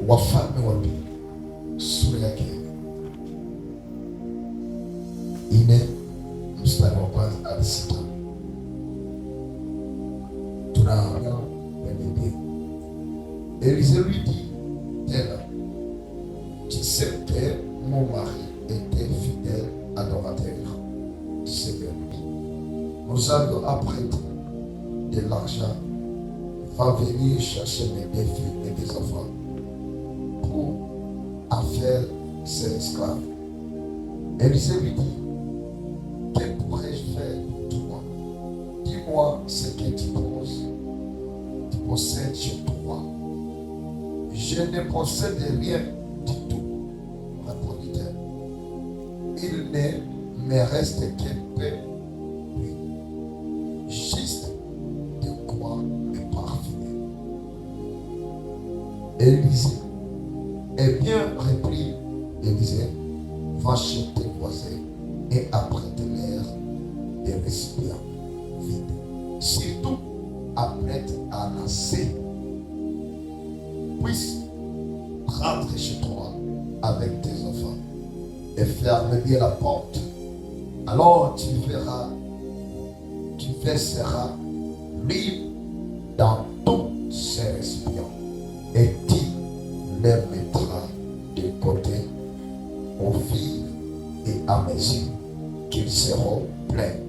Wafalme wa Pili sura yake 4 mstari wa kwanza hadi 6. Tuna Élisée lui dit tel, tu sais que mon mari était fidèle adorateur du Seigneur. Nous avions apprêté de l'argent, va venir chercher mes deux filles et des enfants pour en faire ses esclaves. Élisée lui dit, que pourrais-je faire pour toi? Dis-moi ce que tu poses, tu possèdes chez toi. Je ne possède rien du tout, répondit-elle. Il ne me reste que peu d'huile, juste de quoi me parfumer. Élisée, eh bien, reprit Élisée, va chez tes voisins et apprête-leur des récipients vides. Surtout, apprête en assez. Puis rentre chez toi avec tes enfants et ferme bien la porte. Alors tu verras, tu verseras l'huile dans tous ces récipients et tu les mettras de côté au fur et à mesure qu'ils seront pleins.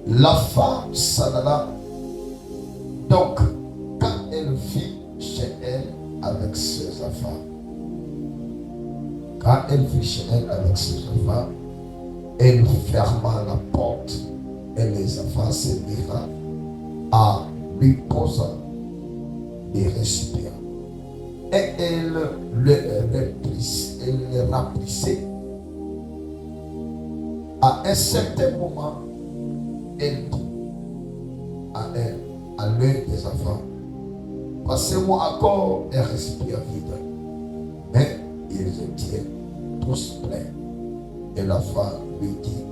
La femme s'en alla donc quand elle vit chez elle avec ses enfants. Quand elle vit chez elle avec ses enfants, elle ferma la porte et les enfants se mirent à lui poser des récipients. Et elle le remplissait. À un certain moment, elle dit à l'un des enfants, passez-moi encore un récipient vide. Mais ils étaient tous pleins. Et la femme lui dit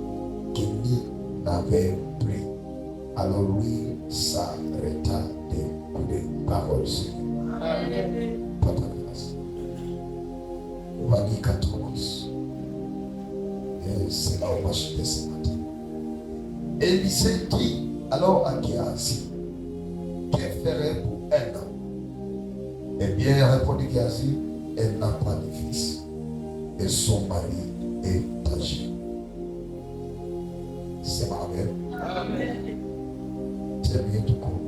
qu'il n'y en avait plus. Alors lui s'arrêta de couler. Parole Seigneur. Pas de grâce. On va lire 14. Et c'est là où on va chuter ce matin. Élisée dit alors à Guéhazi, que ferait pour elle? Eh bien, répondit Guéhazi, elle n'a pas de fils et son mari est âgé. C'est Amen. Amen. C'est bien tout court.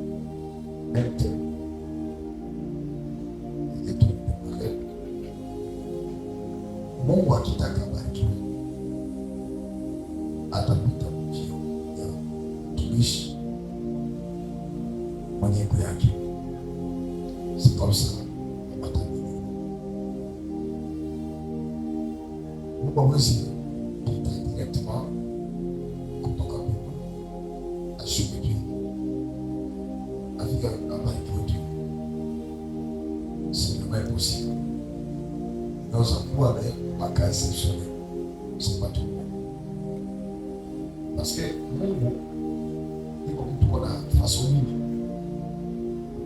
Même thème. Et tout préparé. Mungu akitaka barikiwe atapita njia ya mtumishi mwenye ego yake. C'est comme ça wataamini. Mungu hawezi pita directement kutoka mbinguni ashuke tu afika abarikiwe tu, c'est vraiment impossible. Inaweza kuwa na ma cas exceptionnel, c'est pas tout le monde. Parce que Mungu iko mtu kwa façon mingi.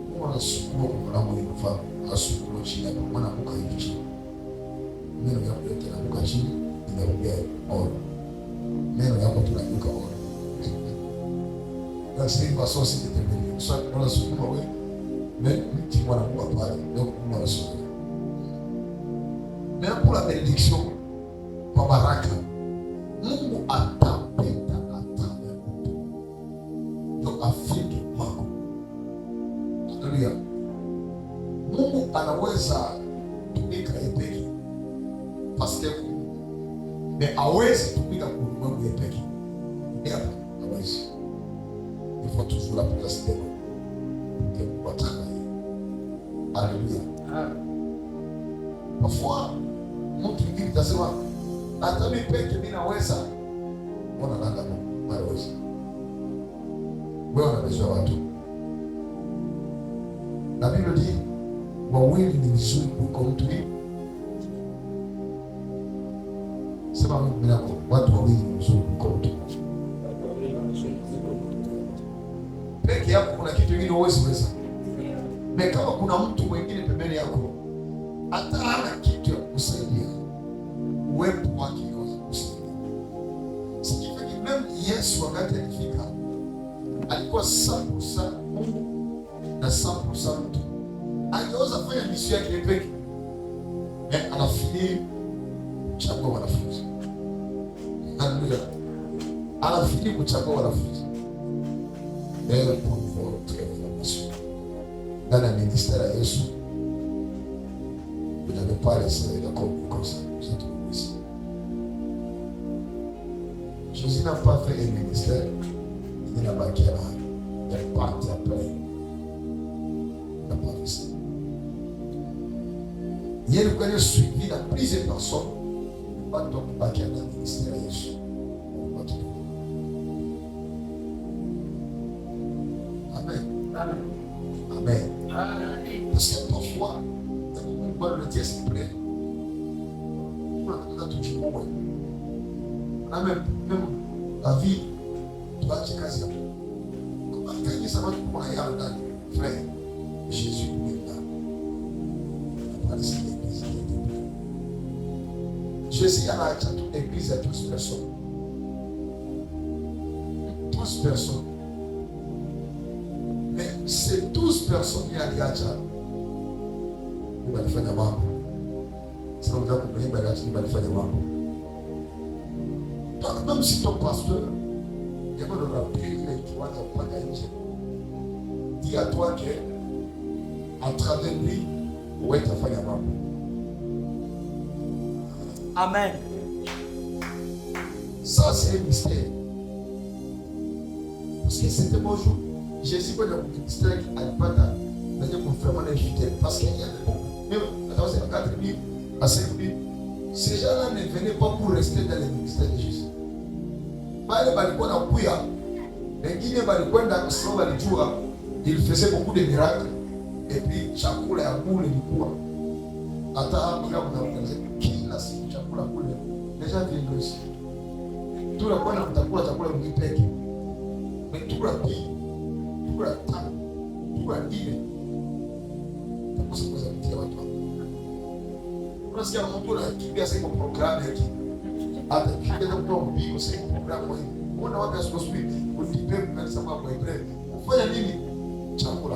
Mungu anasukuma kwa mlango hivi, mfano anasukuma chini hapa, mwana anguka hivi chini, meno yako yote yanaanguka chini, inarudia oro, meno yako tunaanguka oro. Donc c'est une façon aussi d'intervenir. Soit unasukuma wewe, mais mti mwanaanguka pale, donc Mungu anasukuma. Mais pour la bénédiction, kwa baraka, Mungu atapita à travers mtu ndio afike kwako. Haleluya. Mungu anaweza tumika yeye peke parce que mais hawezi tumika kwa ulimwengu yeye peke. Hapa hawezi. Il faut toujours la présence de Dieu pour que Mungu travaille. Alléluia. Parfois mtu mwingine atasema hata mimi peke mimi naweza. Mbona nanda Mungu hawezi? Wewe una besoin watu. La Bible dit wawili ni vizuri kuliko mtu mmoja. Sema mimi yako, watu wawili ni vizuri kuliko mtu mmoja. Peke yako kuna kitu kingine huwezi weza. Na kama kuna mtu mwingine pembeni yako Hata hana kitu ya kusaidia, uwepo wake inaweza kusaidia. Ce qui fait que même Yesu wakati alifika alikuwa 100% Mungu na 100% mtu. Angeweza fanya mission yake peke, mais anafinir kuchagua wanafunzi. Haleluya, anafinir kuchagua wanafunzi. Et pour votre information, dans le ministère ya Yesu, vous n'avez pas laissé comme ça, vous êtes ici. Jésus n'a pas fait un ministère, il n'a pas là, il parti après. Il n'a pas fait ça. Il a suivi la plusieurs personnes, pas donc pas qu'il y a un ministère à Jésus. Amen. Amen. Amen. Parce que parfois, on le tient s'il plaît. On a même la vie, tuache kazi ya Mungu. Kama kanisa watu kwa yao ndani, frère, Jésus est là. Pas l'église qui était. Jésus anaacha tu église ya 12 personnes. 12 personnes. Mais ces 12 personnes ni aliacha ni walifanya mambo. Sasa unataka kuimba aliacha ni walifanya mambo. Donc même si ton pasteur il va remplir ile kiwanja mpaka nje, dis à toi que à travers lui wewe utafanya mambo. Amen. Ça, c'est un mystère. Parce que c'était bonjour. Jésus, quand il ministère, alipata, c'est vraiment fidèle. Parce qu'il y avait beaucoup. Même, attends, c'est 4 000 à 5 000. Ces gens-là ne venaient pas pour rester dans le ministère de Jésus. Bale balikuwa na kuya, wengine balikwenda kwa sababu walijua il faisait beaucoup de miracles et puis chakula ya bure ilikuwa hata hapo kama mnaorganiser kila siku chakula kule, les gens viennent ici. Tunakuwa na mtakula chakula mkipeke. Mais tukula pili, tukula tano, tukula nne. Takosa kuweza kutia watu hapo. Unasikia mtu anakimbia sasa kwa programu yake. Hata kimbia kutoa mbio sasa kwa programu hii. Unaona wapi asubuhi ulipe kanisa kwa Ibrahim. Kufanya nini? Chakula.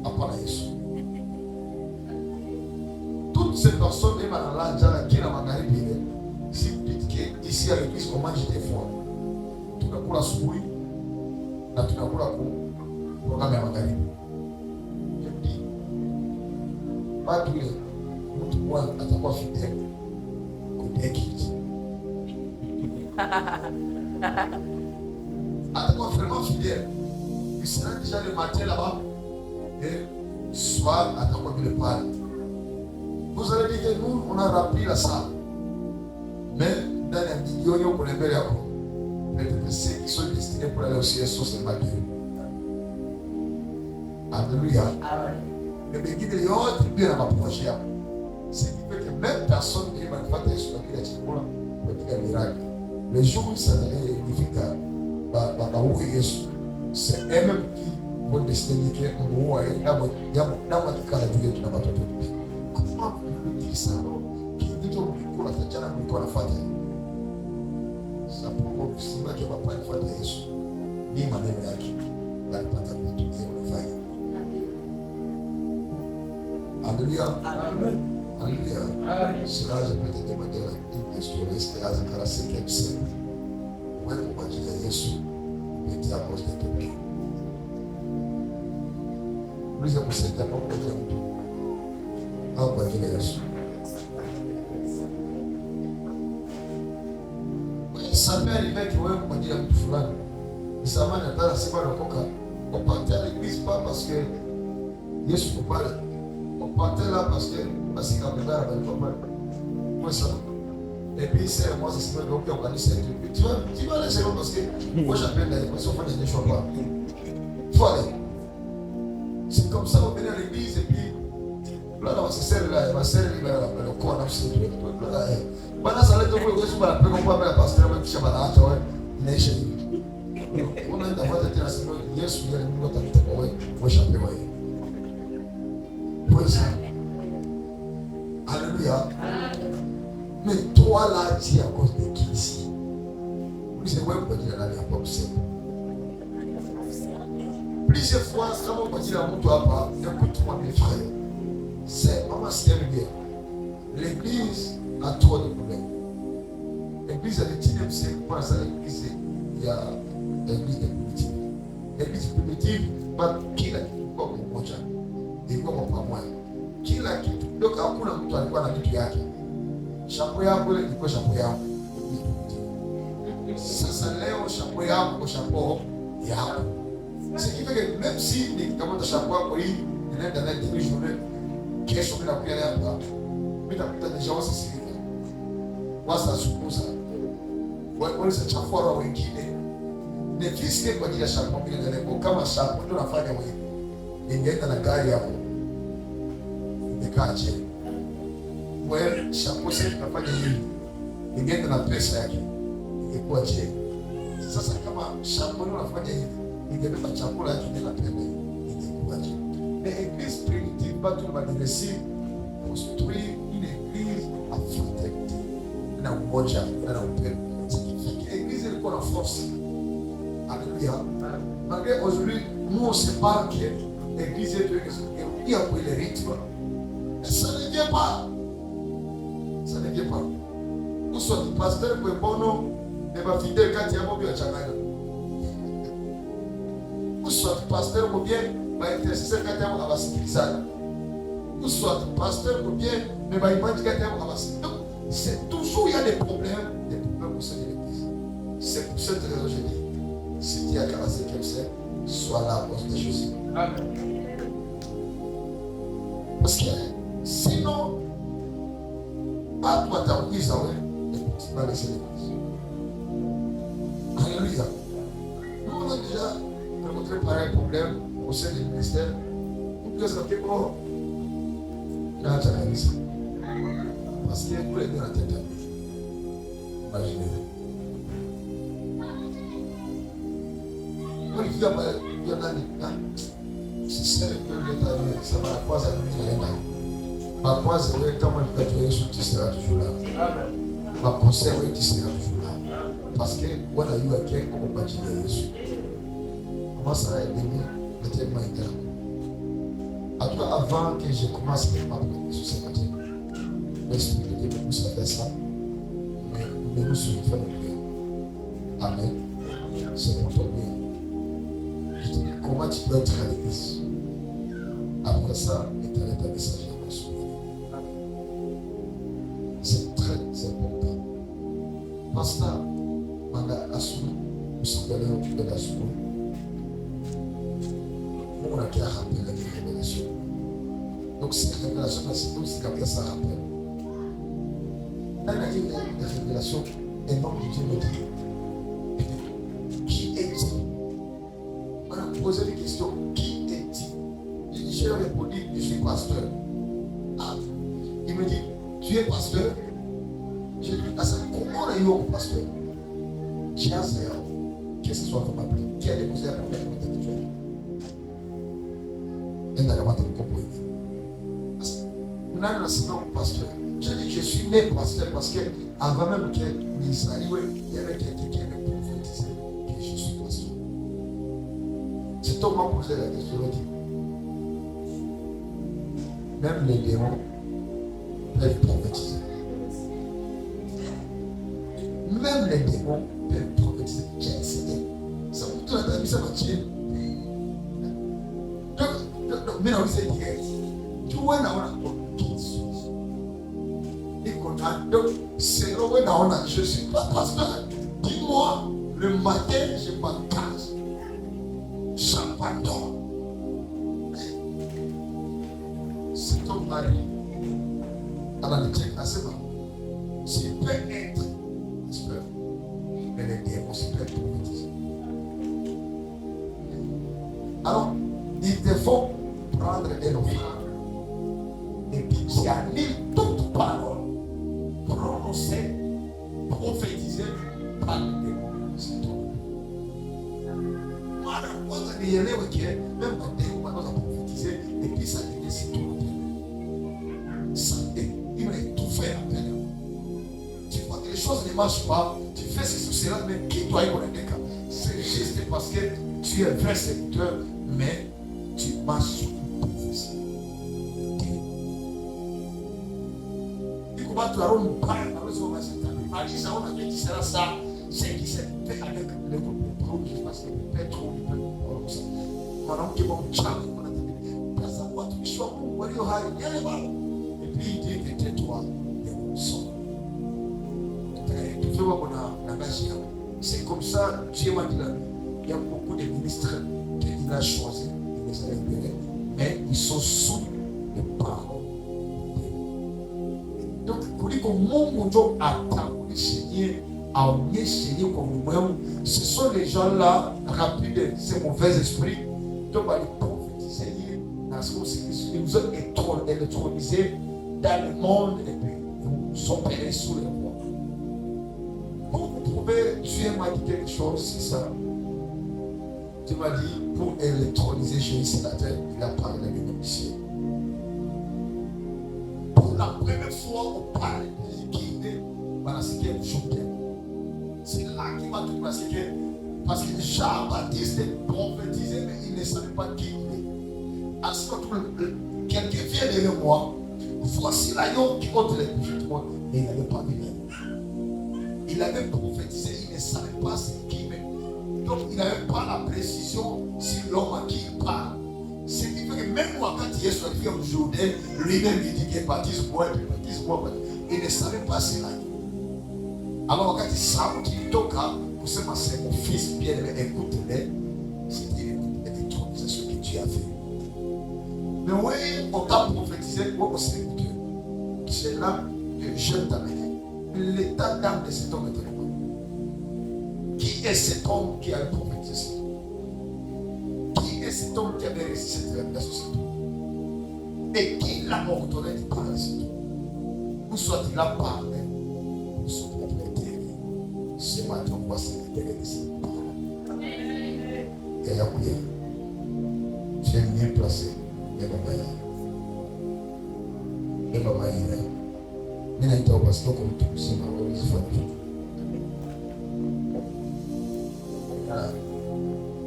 Hapana Yesu. Toutes ces personnes même à njala kila magharibi ile. Si vous dites que ici à l'église on mange des fois. Tunakula asubuhi na tunakula ku programu ya magharibi. Je dis, watu ile mtu mmoja atakuwa fidèle kudekiti. Atakuwa vraiment fidèle. Il sera déjà le matin là-bas et soir atakuwa vile pale. Vous allez dire que nous, on a rempli la salle. Mais dans les millions kuna mbele yako, peut-être ceux qui sont destinés pour aller au ciel sont seulement deux. Alléluia. Mais wengine yote ndio na maprojet yao. Ce qui fait que même personne qui va faire Yesu kwa kila chakula kwa kila miracle. Le jour où ça ilifika ba ba ba Yesu, c'est eux-mêmes qui vont décider que muua damu damu akikala juu yetu na watoto wetu. Comment vous dire ça alors? Kitu mlikula jana mlikuwa nafuata. Sasa kwa kusema kwa papa alifuata Yesu. Ni maneno yake. Alipata vitu vya kufanya. Alléluia. Amen. Alléluia. Cela, je peux te demander une question. Est-ce que la cinquième siècle, uwepo kwa ajili ya Yesu kupitia cause de quelqu'un. Uliza kusaidia kwa ajili ya mtu au kwa ajili ya Yesu. Ça peut arriver que wewe kwa ajili ya mtu fulani. Samani hata siku anakoka, on partait à l'église pas parce que Yesu ko pale. On partait là parce que basika mugara balikuwa pale. Moi ça. Et puis c'est moi ça c'est donc au kanisa et puis tu vas laisser parce que moi j'appelle d'ailleurs parce qu'on fait des choix pas. Faut aller. C'est comme ça on vient à l'église et puis là on se sert là, on se sert là le corps na sisi tu là. Bwana sasa leo kwa Yesu bana peka kwa mbele pastor wewe kisha bana acha wewe inaisha hivi. Unaenda fuata tena sema Yesu yeye Mungu atakuta kwa wewe, wewe shapewa yeye. Pois. Alléluia. Mais toi là, tu es à cause de qui ici? C'est wewe kwa ajili ya nani hapa kusema? Plusieurs fois, kama kwa ajili ya mtu hapa, écoute-moi mes frères. C'est maman, c'est bien. L'église a trop de problèmes. L'église ya 21e siècle, kwanza l'église ya l'église primitive. L'église primitive, ba kila kitu kwa pamoja. Ilikuwa kwa pamoja. Kila kitu. Donc hakuna mtu alikuwa na kitu yake. Chapeau yako ile ilikuwa chapeau yako. Sasa leo chapeau yako kwa chapeau yako. Ce qui fait que même si nikikamata chapeau yako hii ninaenda naye demi journée, kesho mimi nakuja hapa, mimi nakuta déjà wasisirika, wasasukuza walisachafua wengine nifisike kwa ajili ya chapeau. Mimi naenda nayo kama chapeau ndio nafanya wewe, ningeenda na gari yako nikaa chini wewe, chapeau sasa tunafanya hivi, ningeenda na pesa yake ingekuwa je? Sasa kama chapeau ndio nafanya hivi, ningebeba chakula yake nenda pembeni, ingekuwa je? Mais église primitive, batu baliresi construire une église à fraternité na umoja na upendo. Ce qui fait que l'église ilikuwa na force. Alléluia. Malgré aujourd'hui, nous on se parle que l'église est il y a le rythme. Mais ça ne vient pas. Ça ne vient pas. Ou soit pasteur kwa bono ne ba fidèle kati ya mobi wachanganya. Ou soit pasteur ou bien ba intercesseur kati ya abasikilizana. Ou soit pasteur ou bien mais ba imani kati ya abasikilizana. Donc c'est toujours il y a des problèmes au sein de l'église. C'est pour cette raison que je dis, si tu es à 45e siècle, sois là à cause de Jésus. Amen. Parce que sinon, watu watakuuliza wewe, tu vas laisser l'église. Alléluia. Nous, on a déjà rencontré pareil problème au sein du ministère. Nous pouvons dire, oh, naacha kanisa. Parce que kule ndio nateta. Imaginez. Walifika pale ya nani? Ah, sisi ndio ndio sema la kwanza mimi naenda. Ma kwanza wewe kama nikajua Yesu, tu seras toujours là. Amen. Ma conseil wewe, tu seras toujours là. Parce que wanajua ke uko kwa ajili ya Yesu. Comment ça va aider tellement interne. En tout cas, avant que je commence ma prière sur ce matin, l'Esprit de Dieu me pousse à faire ça. Mais nous sommes faire nos prières. Amen. C'est pour ton bien. Je te dis, comment tu dois être à l'église. Après ça, l'éternel t'a message à C'est très important. Pasteur, manga asubuhi, usiku wa leo kwenda asubuhi. Mungu anakia rappel la révélation. Donc cette révélation, c'est aussi comme ça rappel. Là, il a dit une révélation, un homme de Dieu me dit, qui es-tu? On a posé des questions, qui es-tu? J'ai répondu, je suis pasteur. Ah, il me dit, tu es pasteur? J'ai dit, ah, ça, comment on a eu au pasteur? Qu'est-ce que soit m'appeler? Qui a déposé la première contact? Enda kamata mkopo hivi. Nani anasema pasteur? J'ai dit, je suis né pasteur parce que avant même que nizaliwe, il y avait quelqu'un qui avait prophétisé que je suis pasteur. Cet homme m'a posé la question, il a dit, même les démons peuvent prophétiser. Même les démons peuvent prophétiser. Ça vous donne la ça va tuer. Donc, mais non, c'est direct. Tu vois, on a qui suis. Donc, c'est là où on a, je ne suis pas pasteur. Dis-moi, le matin, je m'engage. J'abandonne. C'est ton mari. Ananicheka asema, tu peux être pasteur, mais les démons, c'est peut être prophétiser. Alors, il te faut prendre un offrande et puis tu annules toute parole prononcée, prophétisée par les démons. C'est toi. Mara kwanza nielewe que même madémons wanaweza prophétiser et puis ça devient sur toi. Ça, il marches pas, tu fais ceci ou cela, mais qui doit y connaître? C'est juste parce que tu es un vrai serviteur, mais tu marches sur une prophétie. Comment tu as ça, c'est qui s'est fait avec le groupe de je Petro, mwanamke wa mchawi, tazama watumishi wa Mungu walio hai yale wao. Et puis il dit que tais-toi et sors. C'est comme ça, Dieu m'a dit la vie. Il y a beaucoup de ministres qu'il a choisis, il les a libérés, mais ils sont sous les paroles. Donc, kuliko Mungu ndio atambulishe yeye, aonyeshe yeye kwa ulimwengu, ce sont les gens-là rapides, ces mauvais esprits, donc bali prophétiser yeye, na ils nous ont électronisés dans le monde et puis nous opérer sous les rois. Pour vous prouver, Dieu m'a dit quelque chose, c'est ça. Dieu m'a dit, pour électroniser Jésus sur la terre, il a parlé de ciel. Pour la première fois, on parle de Jésus qui est Jourdain. C'est là qu'il m'a tout parce que Jean-Baptiste prophétisait, mais il ne savait pas qui il est. À ce moment, quelqu'un vient derrière moi, voici l'agneau qui ôte les péchés du monde. Et il n'avait pas vu l'agneau. Il avait prophétisé, il ne savait pas c'est qui, mais donc il n'avait pas la précision sur l'homme à qui il parle. Ce qui fait que même moi, quand Jésus est arrivé au Jourdain, lui-même il dit qu'il baptise-moi, et puis baptise-moi. Il ne savait pas c'est l'agneau. Alors quand il sauti ilitoka kusema c'est mon fils bien-aimé, écoute-le, c'était une électronisation que Dieu a fait. Mais oui, on t'a prophétisé, moi aussi, c'est là que je t'amène. L'état d'âme de cet homme est comment? Qui est cet homme qui avait prophétisé? Qui est cet homme qui avait réussi cette révélation sur toi? Et qui l'a ordonné de parler sur toi? Ou soit il a parlé pour son propre intérêt. Ce matin, on voit cet intérêt de cette parole. Et tu es mieux placé. Et maman, mimi naita pastor kwa mtu mzima, wewe usifanye kitu.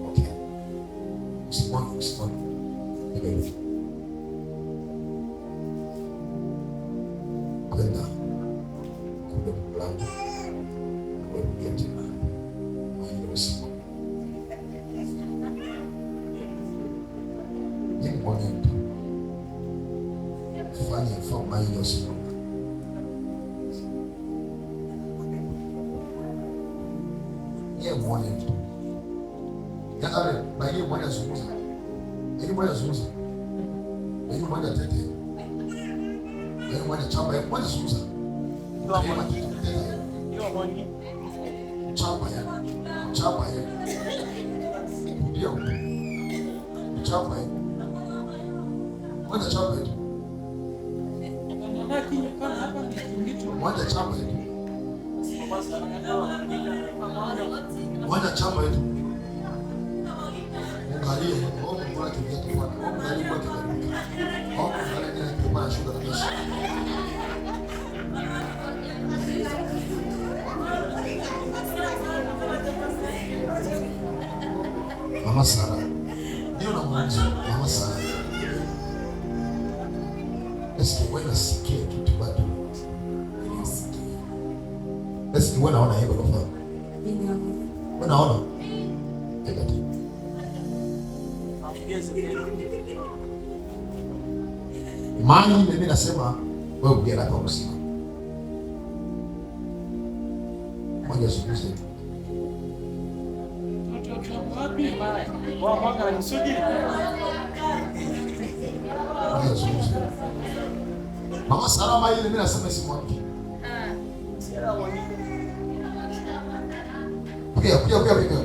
Okay. Usimwange, usimwange. Ndio. Kwenda kule mlango. Wewe geti. Wewe usimwange. Ni mwanangu. Fanya fanya hiyo usimwange. Mama Sara, ndio namuuliza Mama Sara, eske wewe unasikia kitu bado? Eske wewe unaona hivyo kwa? Wewe unaona? Maana mimi nasema wewe ugera kwa usiku. Moja zungumze. Mama Salama ile mimi nasema si mwanamke. Pia pia pia pia.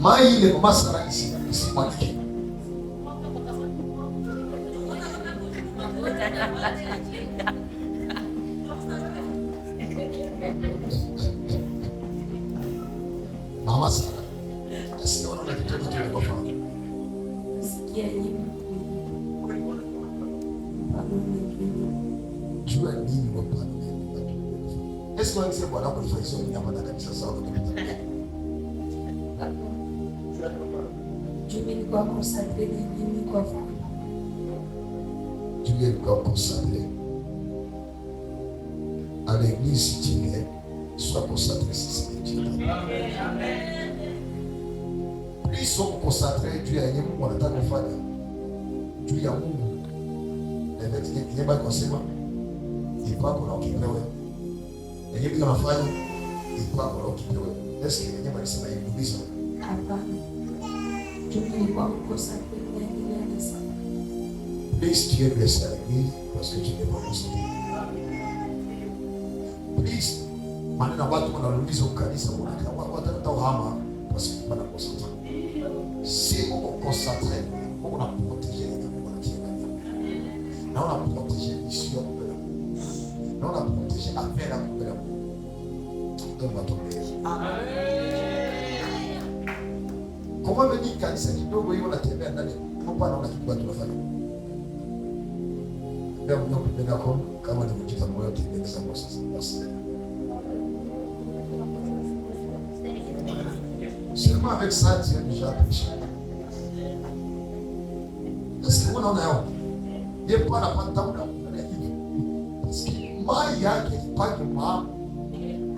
Mai ile mama Sara si mwanamke. Mama Sara. Siona kitu kitu kwa mfano. Sikia nini? Jua nini kwa pale. Est-ce que wewe bwana kulifanyia nini hapa na kanisa sawa kupita? Juu mimi nilikuwa concentré na mimi nilikuwa fanya. Tu es encore concentré. À l'église, si tu viens, sois concentré sur ce que Dieu t'a dit. Plus uko concentré juu ya yenye Mungu anataka kufanya, juu ya Mungu. Na yenye kusema ipako na ukipewe. Yenye biko nafanya ipako na ukipewe. Est-ce que yenye balisema iliuliza? Hapana. Juu mimi nilikuwa concentré na yenye anasema. Plus tu es blessé à l'église parce que tu n'es pas concentré. Please, maneno ya watu wanauliza kanisa watata uhama parce que bana concentré. Si uko concentré, uko na protéger les Mungu anatia ndani. Na una protéger mission ya mbele. Na una protéger affaire ya mbele. Donc watu. Comment venir kanisa kidogo hiyo unatembea ndani, hapa naona kitu watu wanafanya. Leo mnyo pembeni yako kama ni kujita moyo tengeneza kwa sasa. Basi. Seulement avec ça, tu es déjà péché. Est-ce que unaona yao? Yeye kwa anapata muda kuangalia hivi. Parce que mai yake ipake ma.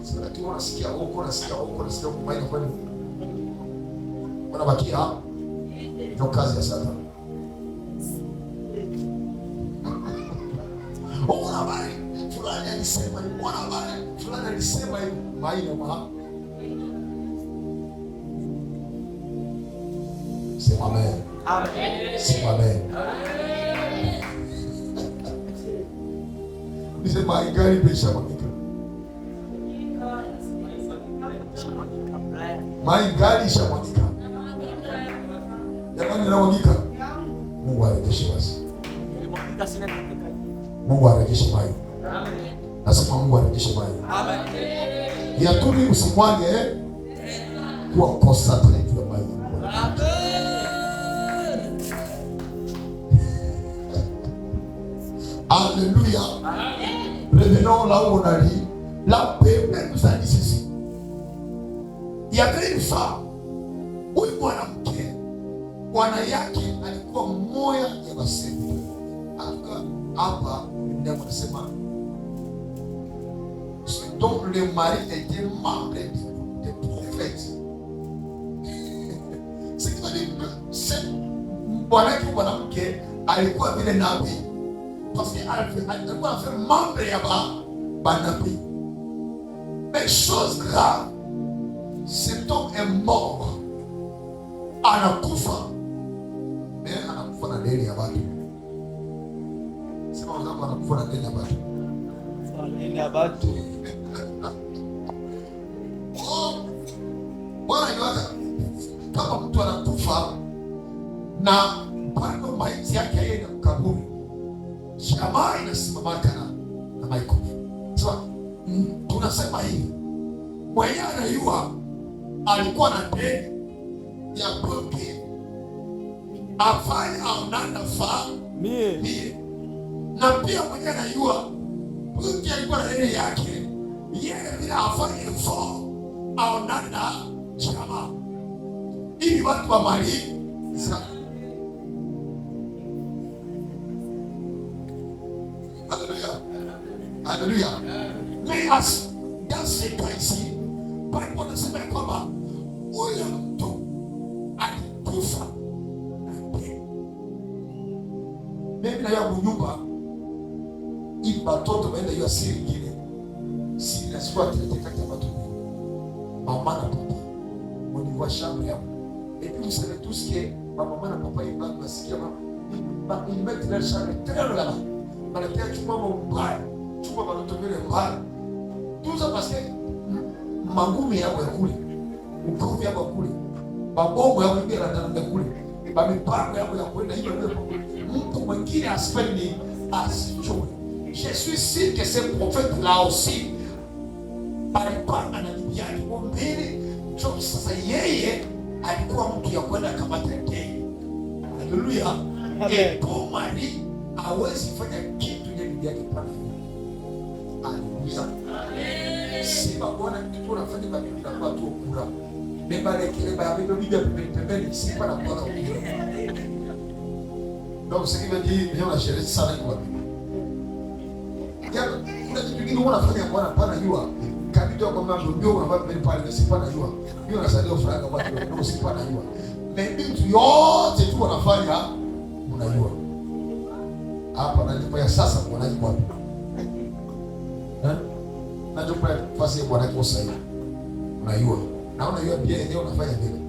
Sasa tu unasikia huko, unasikia huko, unasikia huko mai inafanya. Unabakia ndio kazi ya Satani. Ona habari fulani alisema hivi, ona habari fulani alisema hivi, mai na ma. Sema amen. Amen. Sema amen. Nisema ingali pesha mwagika. Mai ingali ishamwagika. Jamani inamwagika. Mungu arejeshe basi. Mungu arejeshe mai. Nasema Mungu arejeshe mai. Amen. Yatuni usimwage kuwa concentré juu ya mai. Alléluia. Revenons là où on a lu. La Bible nous a dit ceci. Il y avait une femme. Huyu mwanamke bwana yake alikuwa mmoja ya wasevi. Aka hapa Biblia inasema donc le mari était membre des prophètes. Ce qui veut dire que c'est bwana yake mwanamke alikuwa vile nabii. Parce qu'il alikuwa fait membre ya banabii. Mais chose grave, cet homme est mort. Anakufa. Mais anakufa na deni ya watu. Sema wenzako anakufa na deni ya watu. Deni ya watu. Oh, Bwana anajua kama mtu anakufa na bado maiti yake yeye na kaburi, jamaa inasimama na maikofi. Sasa tunasema hivi, mwenye anayua alikuwa na deni ya kwake afanye au nafaa Mie. Na pia mwenye anayua mke alikuwa na deni yake yeye bila afanye fo au nana jamaa ili watu wa mali za. Haleluya. Haleluya. Mais as dans ce cas ici, Bible inasema ya kwamba huyo mtu alikufa. Mimi na yangu nyumba ili watoto waende hiyo siri nyingine. Siri na siku ateteka kati ya watu. Mama na papa. Au niveau chambre yao. Et puis vous savez tous que ma maman na papa ils vont nasikia ma ils mettent leur chambre très loin là-bas. Banatia chumba mbaya, chumba watoto vile mbaya. Tout ça parce que mangumi yao ya kule, ukovi yao ya kule, mabongo yao ya ndani ya kule, mipango yao ya kwenda hiyo ndio. Mtu mwingine asifanye nini? Asijue. Je suis sûr que ce prophète là aussi alipanga na bibi yake mbili. Sasa yeye alikuwa mtu ya kwenda kamata deni. Haleluya. Amen. Mali hawezi fanya kitu ile bibi yake pale. Haleluya. Amen. Si bwana kitu unafanya babibi na kwa tu kula. Bebalekele ba bibi bibi pembeni pembeni si pa na kwa kula. Donc ce qui veut dire bien la gérer sana kwa bibi. Kuna kitu kingine unafanya bwana pana jua. Kabidi kwa mambo ndio unafanya pembeni pale si pana jua. Ndio unasaidia faranga kwa ndio si pana jua. Mais vitu yote tu wanafanya unajua. Hapa na nyumba ya sasa bwana yuko wapi? Eh? Na nyumba ya fasi bwana yuko sasa hivi. Unajua. Na unajua pia ndio unafanya vile.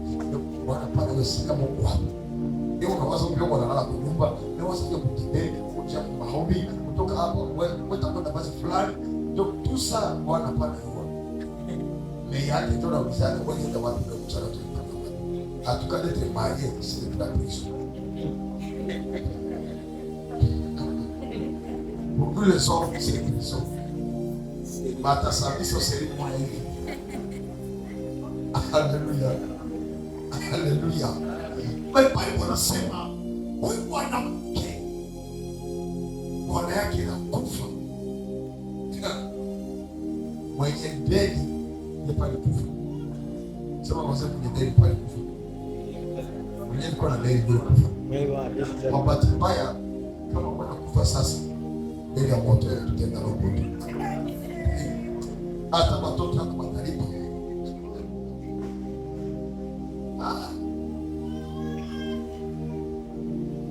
Bwana pale wewe si kama uko wapi. Ndio unawaza ndio bwana analala kwa nyumba, ndio waza ndio kutembea, kuja kwa maombi, kutoka hapa wewe kwenda basi fulani. Ndio tout ça bwana pale yuko. Mais yake ndio naulizana wewe ndio wapi ndio mchana tu. En tout cas, d'être marié, c'est de la prison. Pour nous les hommes, c'est la prison. Mata service, c'est le moyen. Alléluia. Alléluia. Mais Bible nasema, huyu mwanamke bwana yake anakufa. Mwenye deni ndiye pale kufa. Sema kwa sababu mwenye deni pale kufa. Mwenye alikuwa na deni ndio kufa. Kwa bahati mbaya kama wanakufa sasa, deni ya moto inatutenda roho. Hata watoto hata watalipa.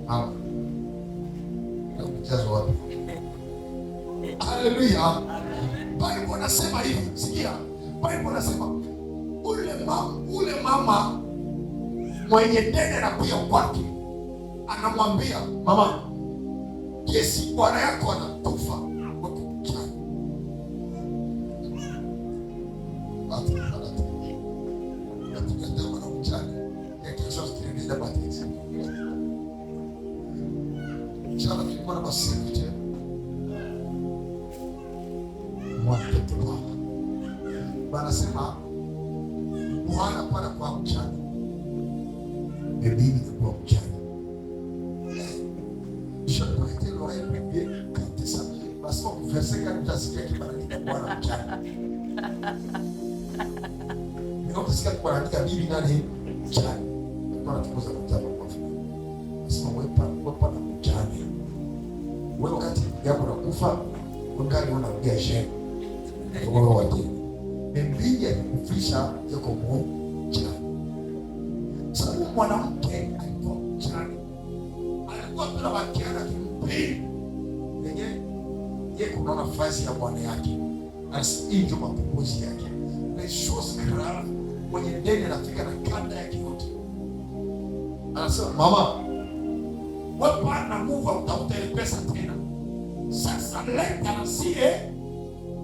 Ah. Mchezo wapi? Haleluya. Bible nasema hivi, sikia. Bible nasema ule mama mwenye deni anakuja kwake, anamwambia mama, kesi bwana yako anakufa wakuchana. Banasema bwana pana kwa mchana, bibi kwa mchana. Je prêtais l'oreille pour bien capter ça. Parce qu'on verset quand nous avons qui bananika bwana mchana. Ni utasikia kwa bananika bibi nani mchana. Kwa natukoza mchana kwa Afrika. Nasema wewe pana mchana. Wewe wakati yako nakufa, wewe unaongea shemu. Wewe wote. Bibi alikufisha yuko mchana. Sababu mwanamke alikuwa mchana. Alikuwa tuna wakiana kimpili. Yenye yeye kuna nafasi ya bwana yake. Hii ndio mapumzi yake. Les choses graves mwenye deni anafika na kanda yake yote. Anasema mama, wewe bwana nguvu utafuta ile pesa tena. Sasa leta na sie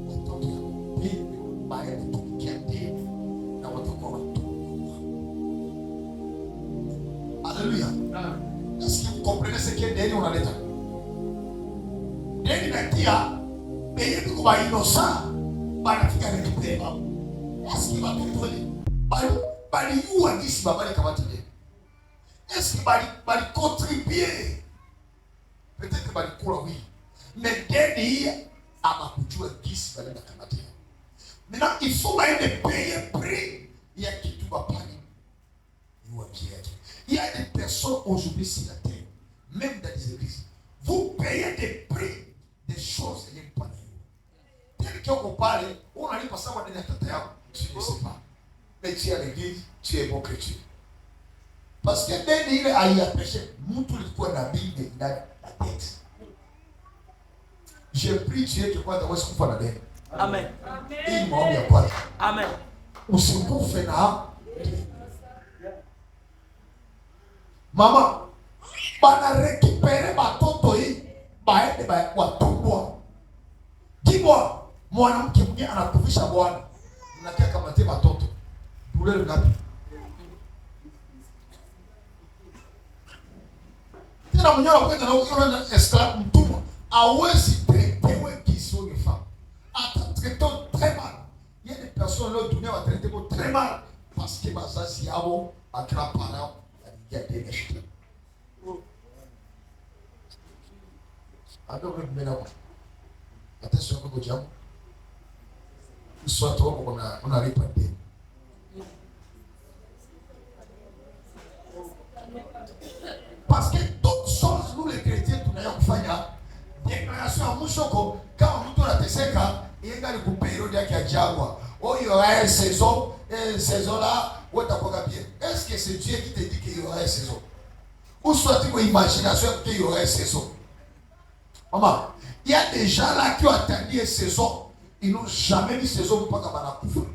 watoto ya bibi baada kutumikia deni na watakuwa watumwa. Haleluya. Est-ce que vous comprenez ce que deni unaleta? Deni natia benye tuko ba innocent banafika récupérer baba. Est-ce que batoto baliyua gisi baba likamata deni? Est-ce que bali contribuer? Peut-être balikula oui. Mais deni hii abakujua gisi bali bakamata. Maintenant il faut baende payer prix ya kitu bapali. Il y a des personnes aujourd'hui sur la terre, même dans les églises, vous payez des prix des choses et pas tel qu'on parle, on arrive à savoir de la tête, tu ne sais pas. Mais tu es à l'église, tu es bon chrétien. Parce que dès qu'il a péché, tout le monde la Bible dans la tête. J'ai pris Dieu que quoi d'avoir ce qu'on fait la tête. Amen. Il m'a mis à quoi? Amen. Ou ce qu'on fait là. Mama, bana récupérer batoto hii baende ba watumbwa. Dis-moi, mwanamke mwingine anakufisha bwana. Mnakia kama te batoto. Douleur ngapi? Tena mwenyewe anakwenda na ukiona esclave mtumwa, hawezi traiter wewe kisi wewe femme. Ata traiter très mal. Il y a des personnes là dunia wa traiter très mal parce que bazazi yao, ba grands-parents il y a des méchants. Alors, je me mets là. Attention, je vais vous dire. Soit wako unalipa deni. Parce que toutes choses nous les chrétiens tunaya kufanya déclaration ya mwisho kama mtu anateseka yenga ni kuperiode yake ya jangwa. Oh, il y aura une saison, et saison là, où t'as bien. Est-ce que c'est Dieu qui te dit qu'il y aura une saison? Ou soit tu imagination qu'il y aura une saison. Maman, il y a des gens là qui ont attendu une saison, ils n'ont jamais vu saison pour pas qu'on.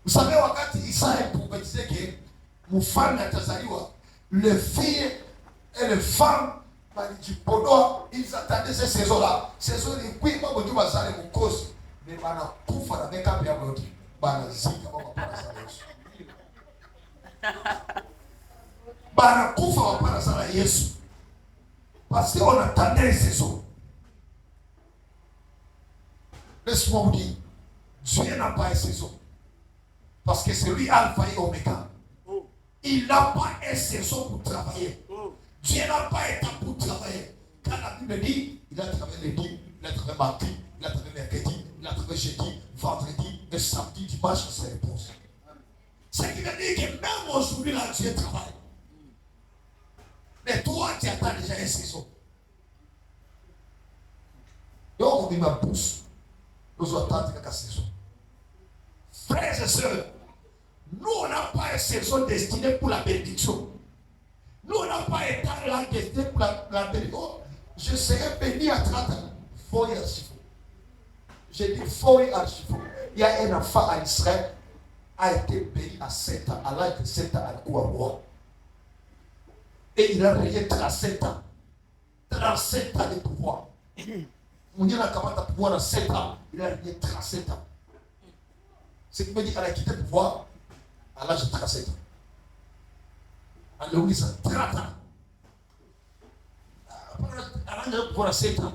Vous savez, wakati Isaïe prophétisait que mfalme atazaliwa, les filles et les femmes balijipodoa, ils attendaient cette saison-là. Saison ilikuwa mambo tu bazale mkosi, mais banakufa na makeup yao yote. Banazika mama para sala Yesu. Banakufa wapana sala Yesu. Parce qu'on attendait les saisons. Laisse-moi vous dire, Dieu n'a pas une saison. Parce que c'est lui Alpha et Oméga. Il n'a pas une saison pour travailler. Dieu n'a pas un temps pour travailler. Quand la Bible dit, il a travaillé lundi, il a travaillé mardi, il a travaillé mercredi, il a travaillé jeudi, vendredi, et samedi, dimanche, c'est réponse. Ce qui veut dire que même aujourd'hui, là, Dieu travaille. Mais toi, tu attends déjà une saison. Donc, on ma pousse. Nous attendons la saison. Frères et sœurs, nous, on n'a pas une saison destinée pour la bénédiction. Nous, on n'a pas un temps là destiné pour la bénédiction. Je serai béni à 30 ans. Faux et archi-faux. J'ai dit faux et archi-faux. Il y a un enfant à Israël a été béni à 7 ans. À l'âge de 7 ans, à quoi roi. Et il a régné 37 ans. 37 ans de pouvoir. On dit la capable de pouvoir à 7 ans. Il a régné 37 ans. Ce qui veut dire qu'il a quitté le pouvoir à l'âge de 37 ans. À l'église, à 30 ans. À l'âge de pouvoir à 7 ans.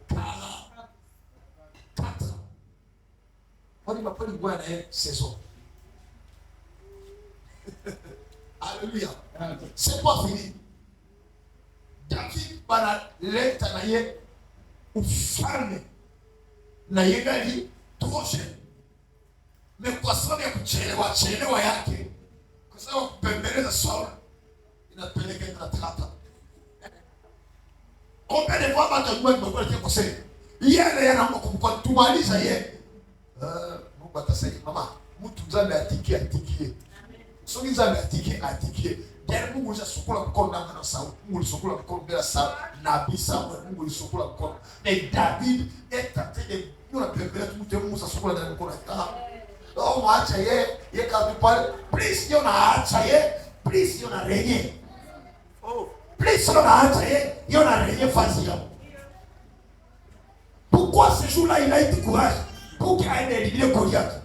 44 ans. On ne va pas lui voir une saison. Alléluia. C'est pas fini. David banaleta na ye ufalme na ye ngali trop jeune. Mais kwa sababu ya kuchelewa chelewa yake, kwa sababu kupembeleza Saul inapeleka na tata. Combien de fois batu wa kwa conseil. Yeye yeye kwa tumaliza yeye. Mungu atasema mama, mtu Nzambe atikie atikie. Soki Nzambe atikie atikie. Derrière Mungu alisukula mkono na Saul. Mungu alisukula mkono bila Saul na Samuel. Mungu alisukula mkono. Et David est tenté de nous la pembele tu Mungu alisukula ndani mkono. Oh, acha ye, ye kapi pale. Please yo na acha ye, please yo na renye. Oh, please yo na acha ye, yo na renye fasi yo. Pourquoi ce jour-là il a eu du courage pour qu'il aille éliminer Goliath?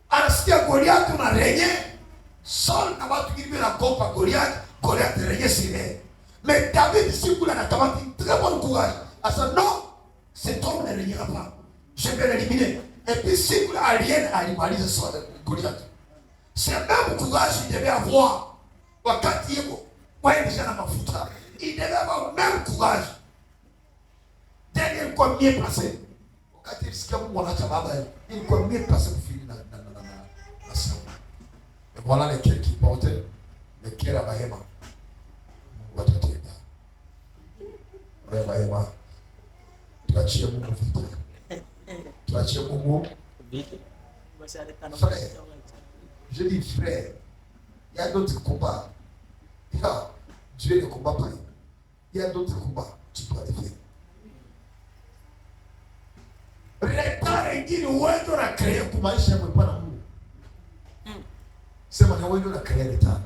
Anasikia Goliath na renye. Saul n'a pas tout la coupe à Goliath, Goliath régnait sur lui. Mais David, si vous l'avez un très bon courage, a dit non, cet homme ne régnera pas. Je vais l'éliminer. Et puis si vous l'avez animalisé Goliath, c'est même courage qu'il devait avoir. Il devait avoir le même courage. Derrière quoi mieux placé. Il quoi mieux placé pour finir la salle. Et voilà les cœurs qui portaient, les cœurs à Bahema. Bahema. Tuachie Mungu vita. Tuachie Mungu vita. Frère, je dis frère, il y a d'autres combats. Dieu ne combat pas. Il y a d'autres combats. Tu dois les faire. Retard ingine uwezo na créer kumaisha kwa na Mungu. Sema na wewe una créer retard.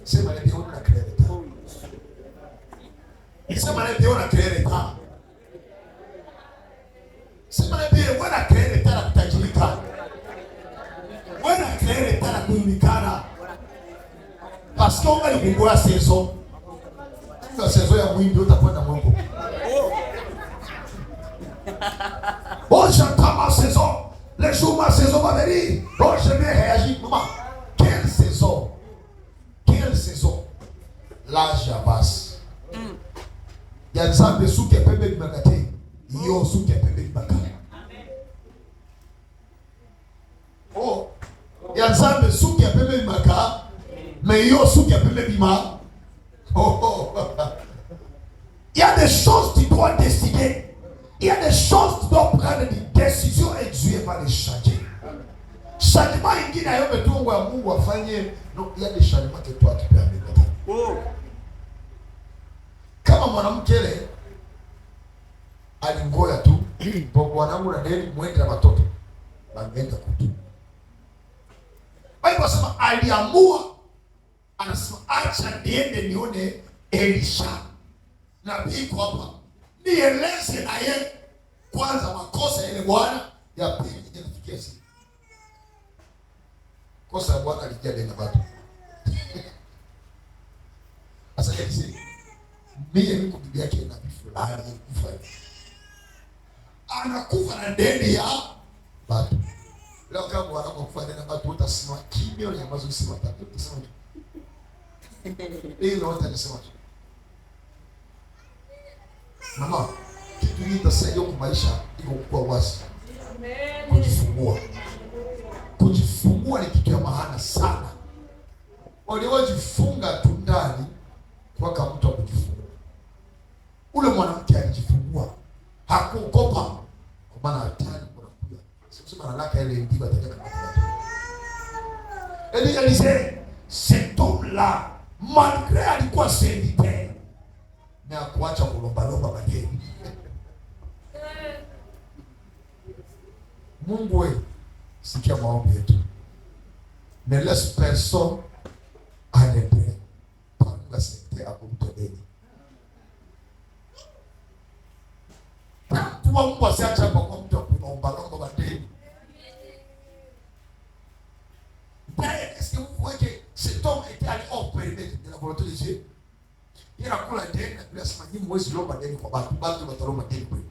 Sema na wewe una créer retard. Sema na wewe una créer retard. Sema na wewe una créer retard kutajirika. Wewe una créer retard kujulikana. Parce qu'on va le kugoa saison. La saison ya mwimbi utakwenda Mungu. Oh, j'entends ma saison. Le jour où ma saison va venir, oh, je vais réagir. Maman, quelle saison? Quelle saison? L'âge avance. Il y Ya Nzambe suki ya pembe ebimaka te, yo suki ya pembe ebimaka. Oh, ya Nzambe suki ya pembe ebimaka, mais yo suki ya pembe ebima. Oh, oh. Il y a des choses que tu dois décider. Il y a des choses que tu dois prendre des décisions et Dieu va les changer. Changement ingine ayombe tu ya Mungu afanye. Non, il y a des changements que toi tu peux amener. Oh. Kama mwanamke ile alingoya tu bwanangu na deni mwende na watoto bangeenda kutu. Bible inasema aliamua, anasema acha niende nione Elisha nabii iko hapa, nieleze na yeye kwanza makosa ile bwana, ya pili nije nifikie sisi. Kosa ya bwana alijia deni na watu. Sasa Elisha, mie niko bibi yake nabii fulani alikufa. Anakufa na deni ya watu. Leo kama bwana akufa deni ya watu, utasimama kimya na nyamaza, usema tatu, utasema tu. Hilo wote anasema tu. Mama, kitu hii itasaidia kwa maisha iko kuwa wazi. Kujifungua. Kujifungua ni kitu ya maana sana. Waliojifunga tu ndani kwa kama mtu akujifungua. Ule mwanamke alijifungua, hakuogopa kwa maana hatari kuna kuja. Sio kusema analaka ile ndiba ataja kama watu. Elisée, cet homme-là, malgré alikuwa serviteur, mais hakuacha kulombalomba madeni. Mungu we, sikia maombi yetu. Ne laisse personne en hébreu parmi la secte akumpe deni. Tuma Mungu asiache hapa kwa mtu akulombalomba madeni. D'ailleurs, est-ce que vous voyez que cet homme était allé hors périmètre de la volonté de Dieu? Yeye anakula deni na Biblia inasema nyinyi mwezi lomba deni kwa watu, bali watalomba deni kwenu.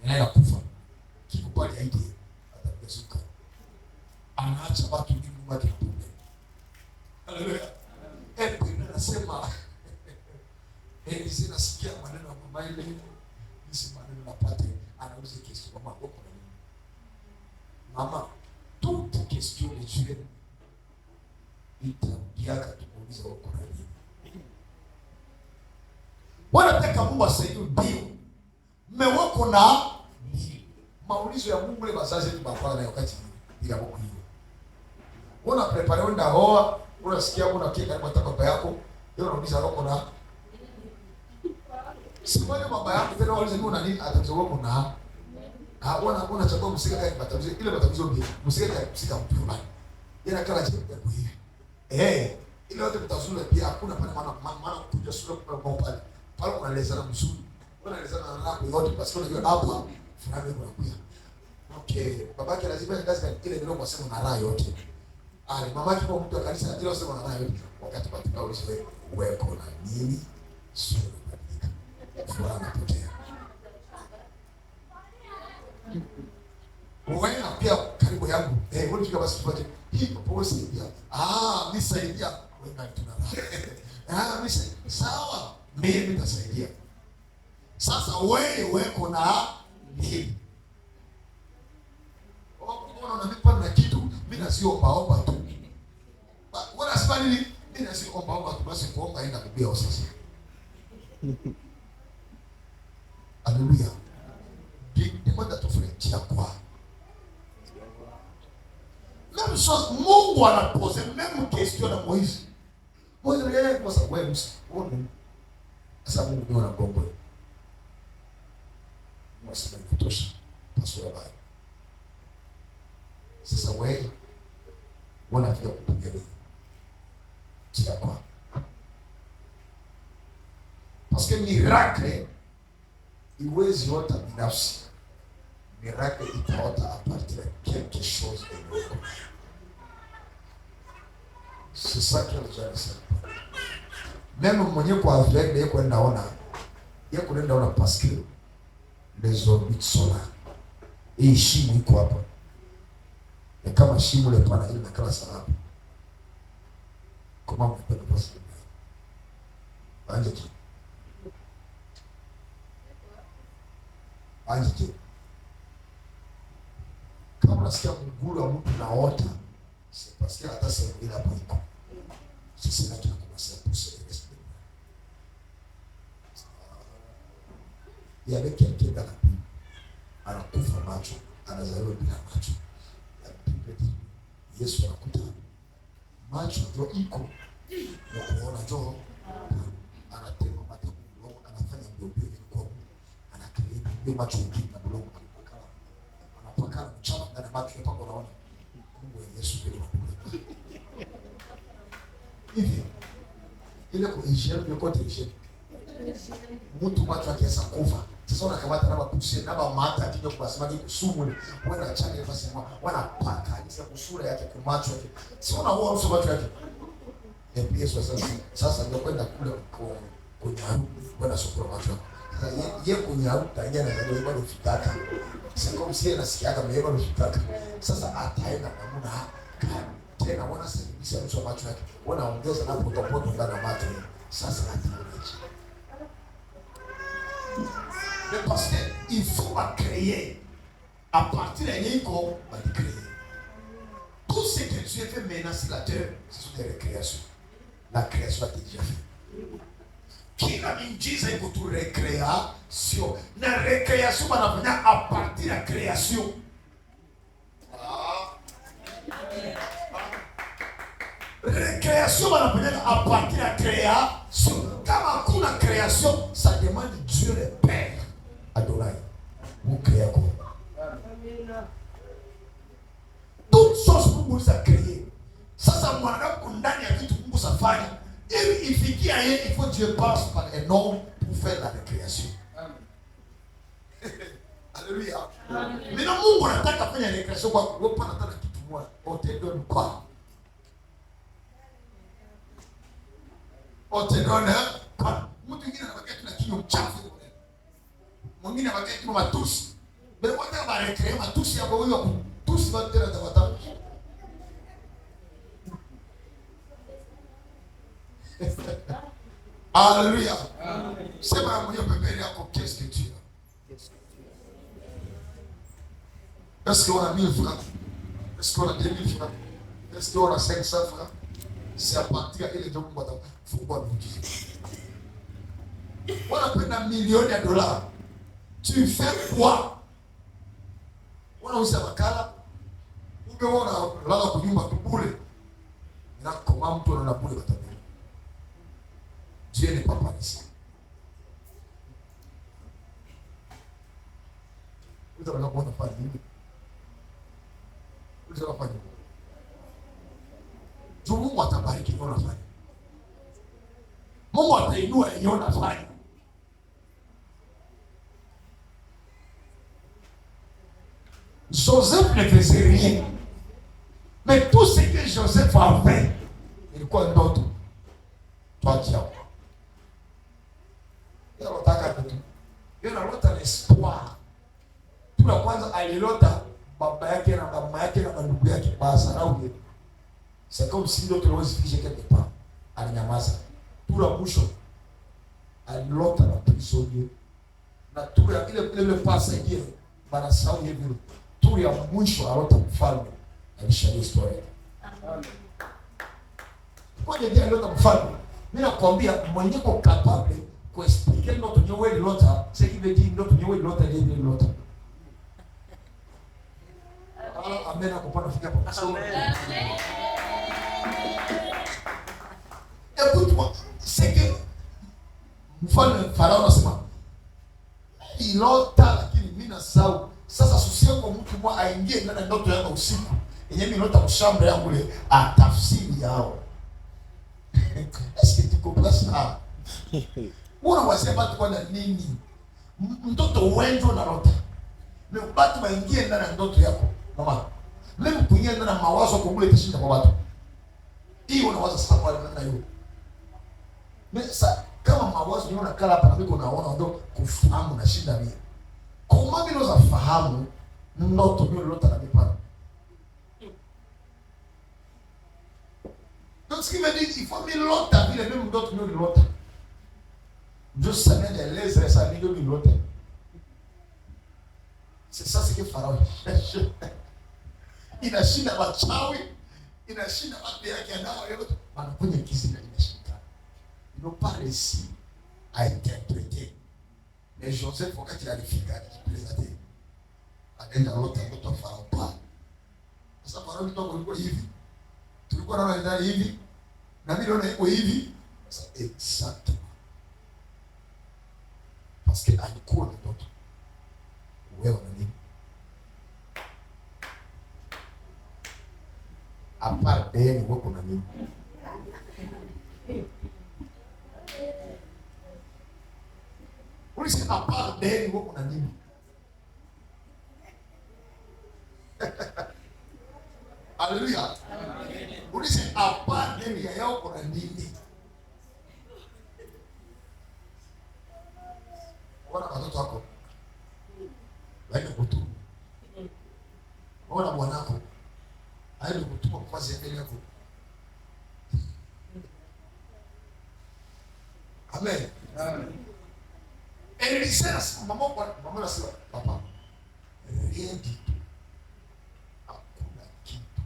Anaenda kufa. Kikubali aide atakuzuka. Anaacha watu ni Mungu wake problem. Haleluya. Eh, Biblia inasema Elisha nasikia maneno ya mama ile, hizi maneno napata, anauliza question mama, uko na nini? Mama, toute question de Dieu itarudiaka tumuulize uko na nini. Wanataka Mungu asaidie ndio. Mume wako na nini? Maulizo ya Mungu ile bazazi yetu bafana na wakati bila Mungu hiyo. Una prepare wenda hoa, unasikia una kile karibu hata baba yako, yeye anauliza wako na Simani baba yako tena waulize mimi una nini? Atamzungua uko na. Ah, wana chagua msika kani batamzungua ile batamzungua mbili. Msika kani msika mtu fulani. Yeye anakala chini ya kuhivi. Ile yote mtazula pia hakuna pale maana kuja sura kwa kwa pale. Pale unaelezana mzuri. Unaelezana na nako yote basi unajua hapa fulani yuko anakuja. Okay, babake lazima kazi kani ile ndio kwa sema na raha yote. Ale mamake kwa mtu wa kanisa ile sema na raha yote. Wakati patika ulizo wewe weko na nini? Sura inabadilika. Furaha inapotea. Wewe pia karibu yangu. Wewe fika basi tupate hii popo saidia. Ah, mimi saidia. Wewe na tuna raha. Ah, mimi saidia. Sawa, mimi nitasaidia. Sasa wewe weko na nini? Unaona mimi pale na kitu, mimi nasiomba omba tu. Wewe unasema nini? Mimi nasiomba omba tu, basi kuomba enda kubia sasa. Haleluya. Demande à ton frère, tu as quoi? Même chose, Mungu anapose même question na Moïse. Moïse aliye kwa sababu wewe Musa, wewe ni sasa Mungu ni anagongo. Musa kutosha pasua bali. Sasa wewe unafika kupiga wewe. Tu as quoi? Parce que miracle iwezi ota binafsi. Miracle itaota à partir de quelque chose de nouveau. C'est ça que les gens savent. Même mwenye kwa aveugle yeye kwenda ona. Yeye kwenda ona parce que les orbites sont là. Et shimo iko hapa. Et kama shimo le pana ile nakala sana hapa. Comment vous pouvez passer? Andike. Andike. Kama unasikia mguu wa mtu naota, c'est parce que hata sehemu ile hapo iko. C'est cela qui a commencé à pousser le reste de moi. Il y avait quelqu'un dans la Bible. Anakufa macho, anazaliwa bila macho. La Bible dit, Yesu anakuta macho ndio iko na kuona njoo, anatema mate mdomo, anafanya mbio mbio ili kwa Mungu, anakaribu ndio macho mengine na mdomo, anapakala anapakala mchana ndani ya macho mpaka unaona Mungu wa Yesu ndio anakuja hivi. Ile kwa hygiene ndio kote hygiene, mtu macho yake yasa kufa. Sasa unakamata na mapusi na mata akija kubasema ni kusumu wana chana basi wana paka alisa kusura yake kwa macho yake, sio na huo uso macho yake. Et Yesu sasa ndio kwenda kule kunyaru kwenda sokora macho yako. Sasa ye kunyaru taingia na ndio bado fikaka. C'est comme si anasikiaga mimi bado fikaka. Sasa ataenda namna tena wana sababisha uso macho yake. Wanaongeza na potopoto ndani ya macho. Sasa ataona. Mais parce que il faut créer. À partir de l'Iko, on va créer. Tout ce que Dieu fait maintenant sur la terre, ce sont des récréations. La création a été déjà faite. Kila miujiza iko tu récréation. Na récréation banafanya à partir de la création. Ah. Récréation banafanya à partir de la création. Kama kuna création, ça demande Dieu le Père. Adonai. Vous créez quoi? Toutes choses Mungu a créé. Sasa mwanadamu ndani ya vitu Mungu safanya ili ifikie yeye, il faut Dieu passe par un homme pour faire la récréation. Alléluia. Maintenant Mungu anataka fanya récréation kwa wewe, pana kitu moja. On te donne quoi? On te donne quoi? Mtu mwingine anabakia tu na kinywa chafu. Mwingine anabakia tu matusi. Mbele kwa tena ba recréer matusi yako wewe kutusi watu tena tawata. Alléluia. Sema mwenye pembeni yako, qu'est-ce que tu as? Est-ce qu'on a 1000 francs? Est-ce qu'on a 2000 francs? Est-ce qu'on a 500 francs? C'est à partir ile ndio Mungu atafungua miujiza. Wanapenda milioni ya dola. Tu fais quoi? Wanauza makala. Umeona lala kwa nyumba tu bure. Na kama mtu anaona bure batabiri. Dieu n'est pas par ici. Vous avez la bonne famille. Vous avez la famille. Mungu atabariki yenyewe unafanya. Mungu atainua yenyewe unafanya. Joseph ne faisait rien. Mais tout ce que Joseph a fait, ilikuwa ndoto. Toi tu as. Yeye anataka kitu. Yeye analota l'espoir. Tu la kwanza alilota baba yake na mama yake na ndugu yake basarau yeye. C'est comme si l'autre rose figeait quelque part. Alinyamaza. Tout la bouche alilota na prisonnier. Na tout la ile ile pasa ile banasahau yeye vile. Tout ya mwisho alota mfalme. Alisha historia. Kwa nini alilota mfalme? Mimi nakwambia mwenye ko capable kuexpliquer ndoto nyewe ililota, ce qui veut dire ndoto nyewe ililota ile ile ililota. Ah, amen, akupana fika hapo. Amen. Écoute-moi, c'est que mfalme Farao anasema ilota, lakini mimi nasahau. Sasa susia kwa mtu mmoja aingie ndani ya ndoto yangu usiku. Yenyewe mimi nilota mshambre yangu ile atafsiri yao. Est-ce que tu comprends ça? Unawazia watu kwa nini? Mtoto wenjo unalota. Mais watu waingie ndani ya ndoto yako. Mama, mimi kuingia ndani ya mawazo kwa kule itashinda kwa watu. Hiyo unawaza sasa kwa namna hiyo. Mais ça kama mawazo ni unakala hapa na mimi naona ndio kufahamu na shida mimi. Kama mimi naweza fahamu ndoto mimi nilota na mimi. Donc ce qui veut dire il faut mimi lota vile même ndoto mimi nilota. Ndio Samuel eleza sasa ndio milote. C'est ça ce que Pharaon cherche. Inashinda wachawi, inashinda watu yake nao yote. Wanakunya kizina inashinda. Ils n'ont pas réussi à interpréter. Mais Joseph, wakati alifika, alijipresenter. Anaenda lota ndoto Farao pale. Sasa Farao ndoto ilikuwa hivi. Tulikuwa naona ndani hivi. Na mimi naona iko hivi. Sasa exactement. Parce que alikuwa na ndoto. Wewe una nini? À part deni wewe kuna nini? Ulisema à part deni wewe kuna nini? Haleluya. Ulisema à part deni ya yao kuna nini? Wana watoto wako waende kutubu. Wana bwanako aende kutuma kwa ya mbele yako. Amen. Amen. Elisée maman maman anasema papa, rien du tout. Hakuna kitu.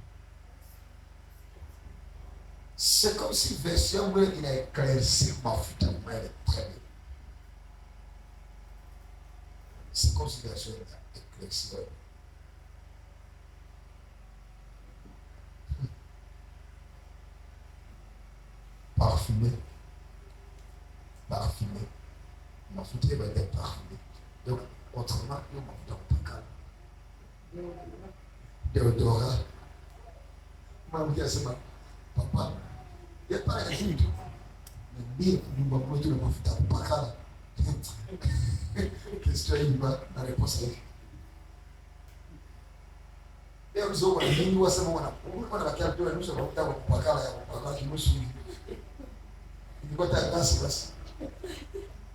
C'est comme si version ile ina éclaircir mafuta mwele très bien. C'est comme si version ina éclaircir. Parfumé. Parfumé. Mafuta va être parfumé. Donc, autrement, il y a mafuta kupaka. Déodorant. Mwanamke asema, papa, ya pale kitu. Niambie nyumba moja na mafuta kupaka. Question hii ba na réponse yake. Leo mzee wa nini wasema wana wana bakia tu na nusu mafuta kwa kupaka ya kupaka kinusu. Nilikuwa basi basi.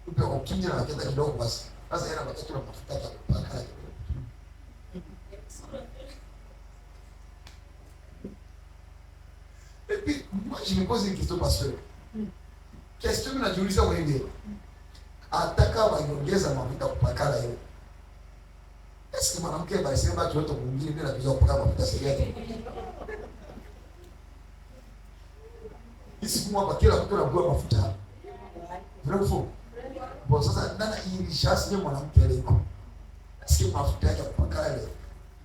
Upe ukinya na kenda kidogo basi. Sasa yana matatu na mafuta ya kupaka. Et puis moi je me pose une question pasteur. Question najiuliza mwenyewe. Ataka waiongeza mafuta kupakala hiyo. Est-ce que mwanamke basi sema watu wote mwingine bila kujua kupaka mafuta sasa. Isi kumwa kila mtu anagua mafuta. Vrai ou faux? Bon, sasa nana ilishasi ni mwanamke aliko. Sikia mafuta yake kupaka ile.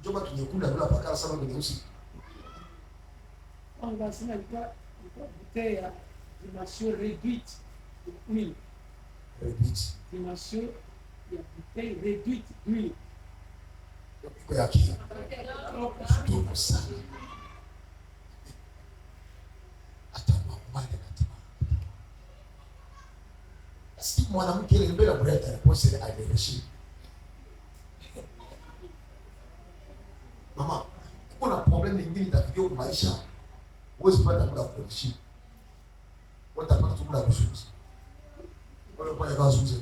Njoo tunyekunda bila pakala sana kwenye usi. On va se ilikuwa bouteille ya dimension réduite d'huile. Réduite. Dimension ya bouteille réduite d'huile. Kwa yake. Kidogo sana. Hata mama anataka. Si mwanamke ile mbele kuleta réponse ile aireshi. Mama, kuna problem nyingine itafikia kwa maisha. Huwezi kupata muda wa kuishi. Utapata tu muda wa kuzungumza. Wewe kwa kuzungumza.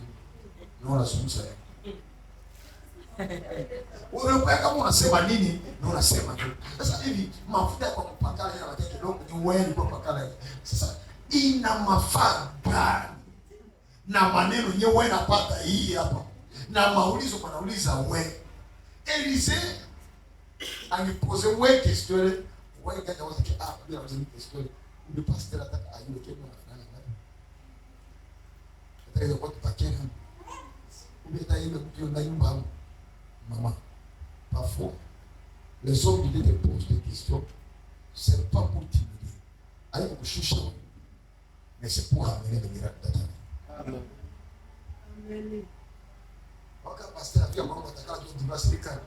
Naona zungumza. Wewe kwa kama unasema nini na unasema tu. Sasa hivi mafuta kwa kupakala yana mateke kidogo ni wewe kwa kupakala. Sasa ina mafaa gani? Na maneno yenyewe wewe unapata hii hapa. Na maulizo wanauliza wewe. Elisée angepose wewe question wewe gaja waza ke ah bila mzee question le pasteur ataka ayule ke mwana fulani ngapi. Ataka kwa tupakena. Ubeta ile mtu na nyumba maman. Parfois, les hommes de Dieu te posent des questions, c'est pas pour t'humilier. Allez, vous cherchez, mais c'est pour amener le miracle dans ta vie. Amen. Amen. Waka pasteur afia mama batakala tu dimanche serikali.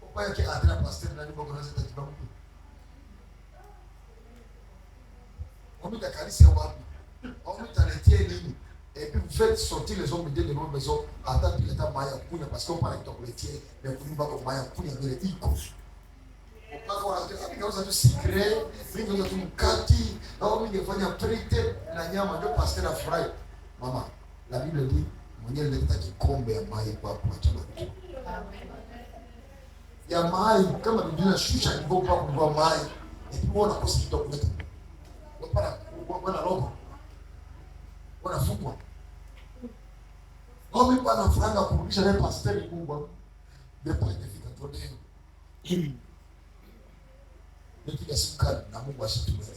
Opa yake atena pasteur nani boko naza tatiba mtu. Omita kanisa wapi? Omita letie nini? Et puis vous faites sortir les hommes de votre maison, attends qu'il est maya kunya parce qu'on parle de letie, mais kunya bako maya kunya mbele iko. Mpaka wanasema mimi tu sikre, mimi tu mkati, au mimi ningefanya prite na nyama ndio pasteur afurahi. Mama, la Bible dit mwenyewe alileta kikombe ya mai kwa kuacha mtu. Ya mai kama Biblia inashusha kikombe kwa kwa mai, et puis on akosa kitu kuleta. Wapana wana roho. Wanafungwa. Oh, mimi bwana franga kurudisha naye pastor Mungu. Ndipo imefika toleo. Nipiga simu kali na Mungu asituelewe.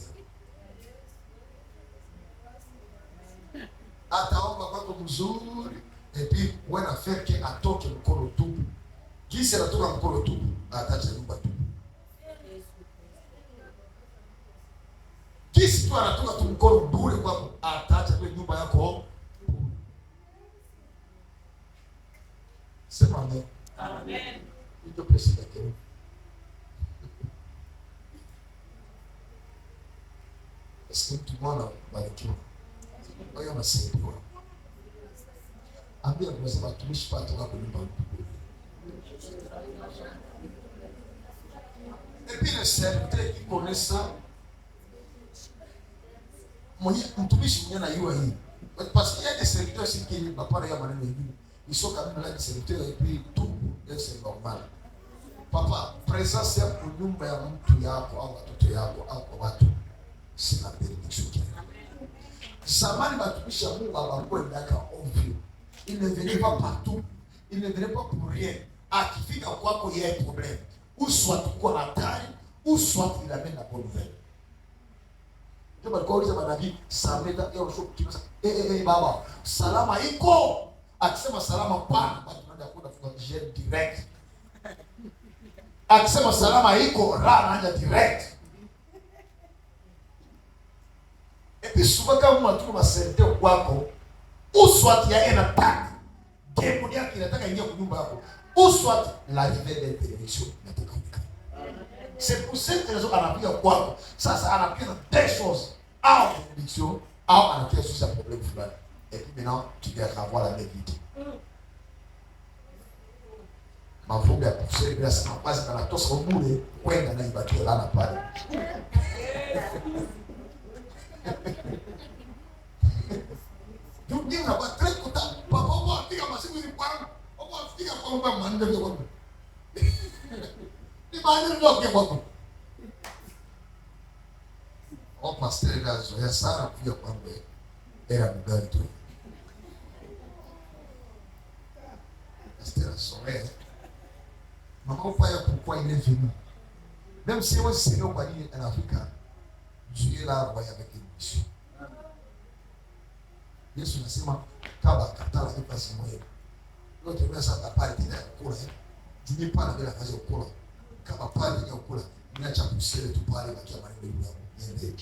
Ataomba kwako mzuri et puis wana faire que atoke mkono tupu. Kisi anatoka mkono tupu, atacha nyumba tupu. Kisi tu anatoka tu mkono bure kwako, ataacha kwa nyumba yako. Sema amen. Amen. Ndio president yake. Est-ce que tu mwana barikiwa? Kwa hiyo unasaidiwa. Ambia kwa watumishi patoka kwa nyumba. Et puis le serviteur qui connaît ça, mwenye mtumishi mwenye anajua hii. Parce qu'il y a des serviteurs aussi qui n'ont pas rien maneno mengine. Ils sont quand même là des serviteurs et puis tout, c'est normal. Papa, présence ya nyumba ya mtu yako au watoto yako au kwa watu, c'est la bénédiction qui est. Zamani watumishi wa Mungu hawakuwa ndaka ovyo. Il ne venait pas partout. Il ne venait pas pour rien. Akifika kwako il y a un problème. Ou soit kwa hatari, ou soit il amène la bonne nouvelle. Ndio walikuwa wauliza manabii, Sameta ya usho kima baba, salama iko. Akisema salama pana, bado tunaenda kwenda funga jeune direct. Akisema salama iko, raha anaanza direct. Et puis souvent kama mtu wa serviteur kwako, ou soit il y a une attaque démoniaque inataka ingia kwa nyumba yako, ou soit l'arrivée de bénédiction inataka kuonekana. C'est pour cette raison anapiga kwako. Sasa anapiga deux choses, au bénédiction au anapiga sous un problème fulani. Et puis maintenant tu viens avoir la même vie. Mavumbi ya kusema bila sema basi na natosa bure kwenda na ibakie lana pale. Ndio unakuwa très content. Papa wafika masiku hizi kwangu. Papa wafika kwangu kwa maneno ndio kwangu. Ni maneno ndio kwangu. Oh, pastor ila zoea sana kuja kwangu. Era mgani tu. Pasteur azoea. Maman voyait pourquoi il est venu. Même si on s'est dit en Afrique, Dieu l'a envoyé avec une mission. Yesu anasema kama katala ni pasi moja. Yote mimi sasa pale tena kula. Jumi pale bila kazi ya kula. Kama pale ya kula, niacha kusele tu pale bakia maneno yangu. Niende.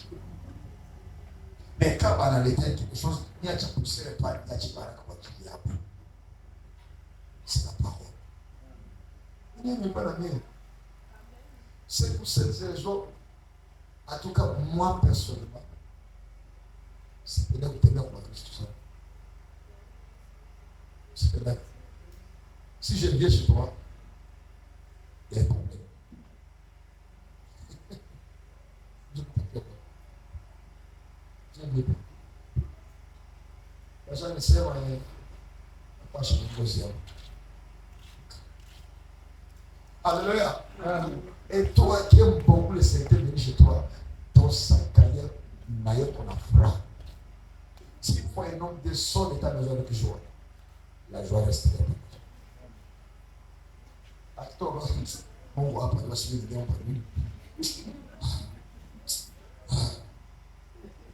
Mais kama analeta quelque chose, niacha kusele pale niache baraka kwa ajili yako. C'est la parole. Mimi pas la mienne. C'est pour cette raison, en tout cas moi personnellement, c'est peut-être kutembea kwa Kristo sana. C'est peut-être. Si je viens chez toi, il y a un problème. Je ne comprends pas. Je ne pas. Sasa nisema napasha kiongozi yangu. Alléluia. Et toi qui aimes beaucoup le Seigneur venir chez toi, ton sac n'a qu'on a froid. S'il faut un homme descend de ta maison avec joie, la joie reste là. Attends, Mungu hapa basi ndio hapa mimi.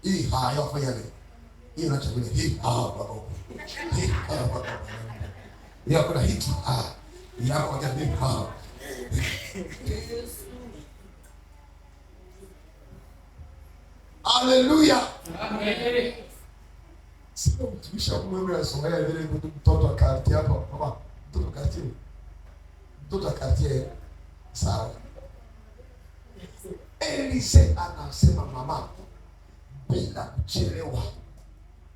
Hii haya fanya leo. Hii unachagua hii ah baba. Hii ah baba. Ya kuna hiki ah. Ya kwa hii ah. Haleluya. Amen. Sio mtumishi wa Mungu anasomea vile mtoto wa quartier hapa, mama, mtoto wa quartier. Mtoto wa quartier sawa. Elise anasema mama, bila kuchelewa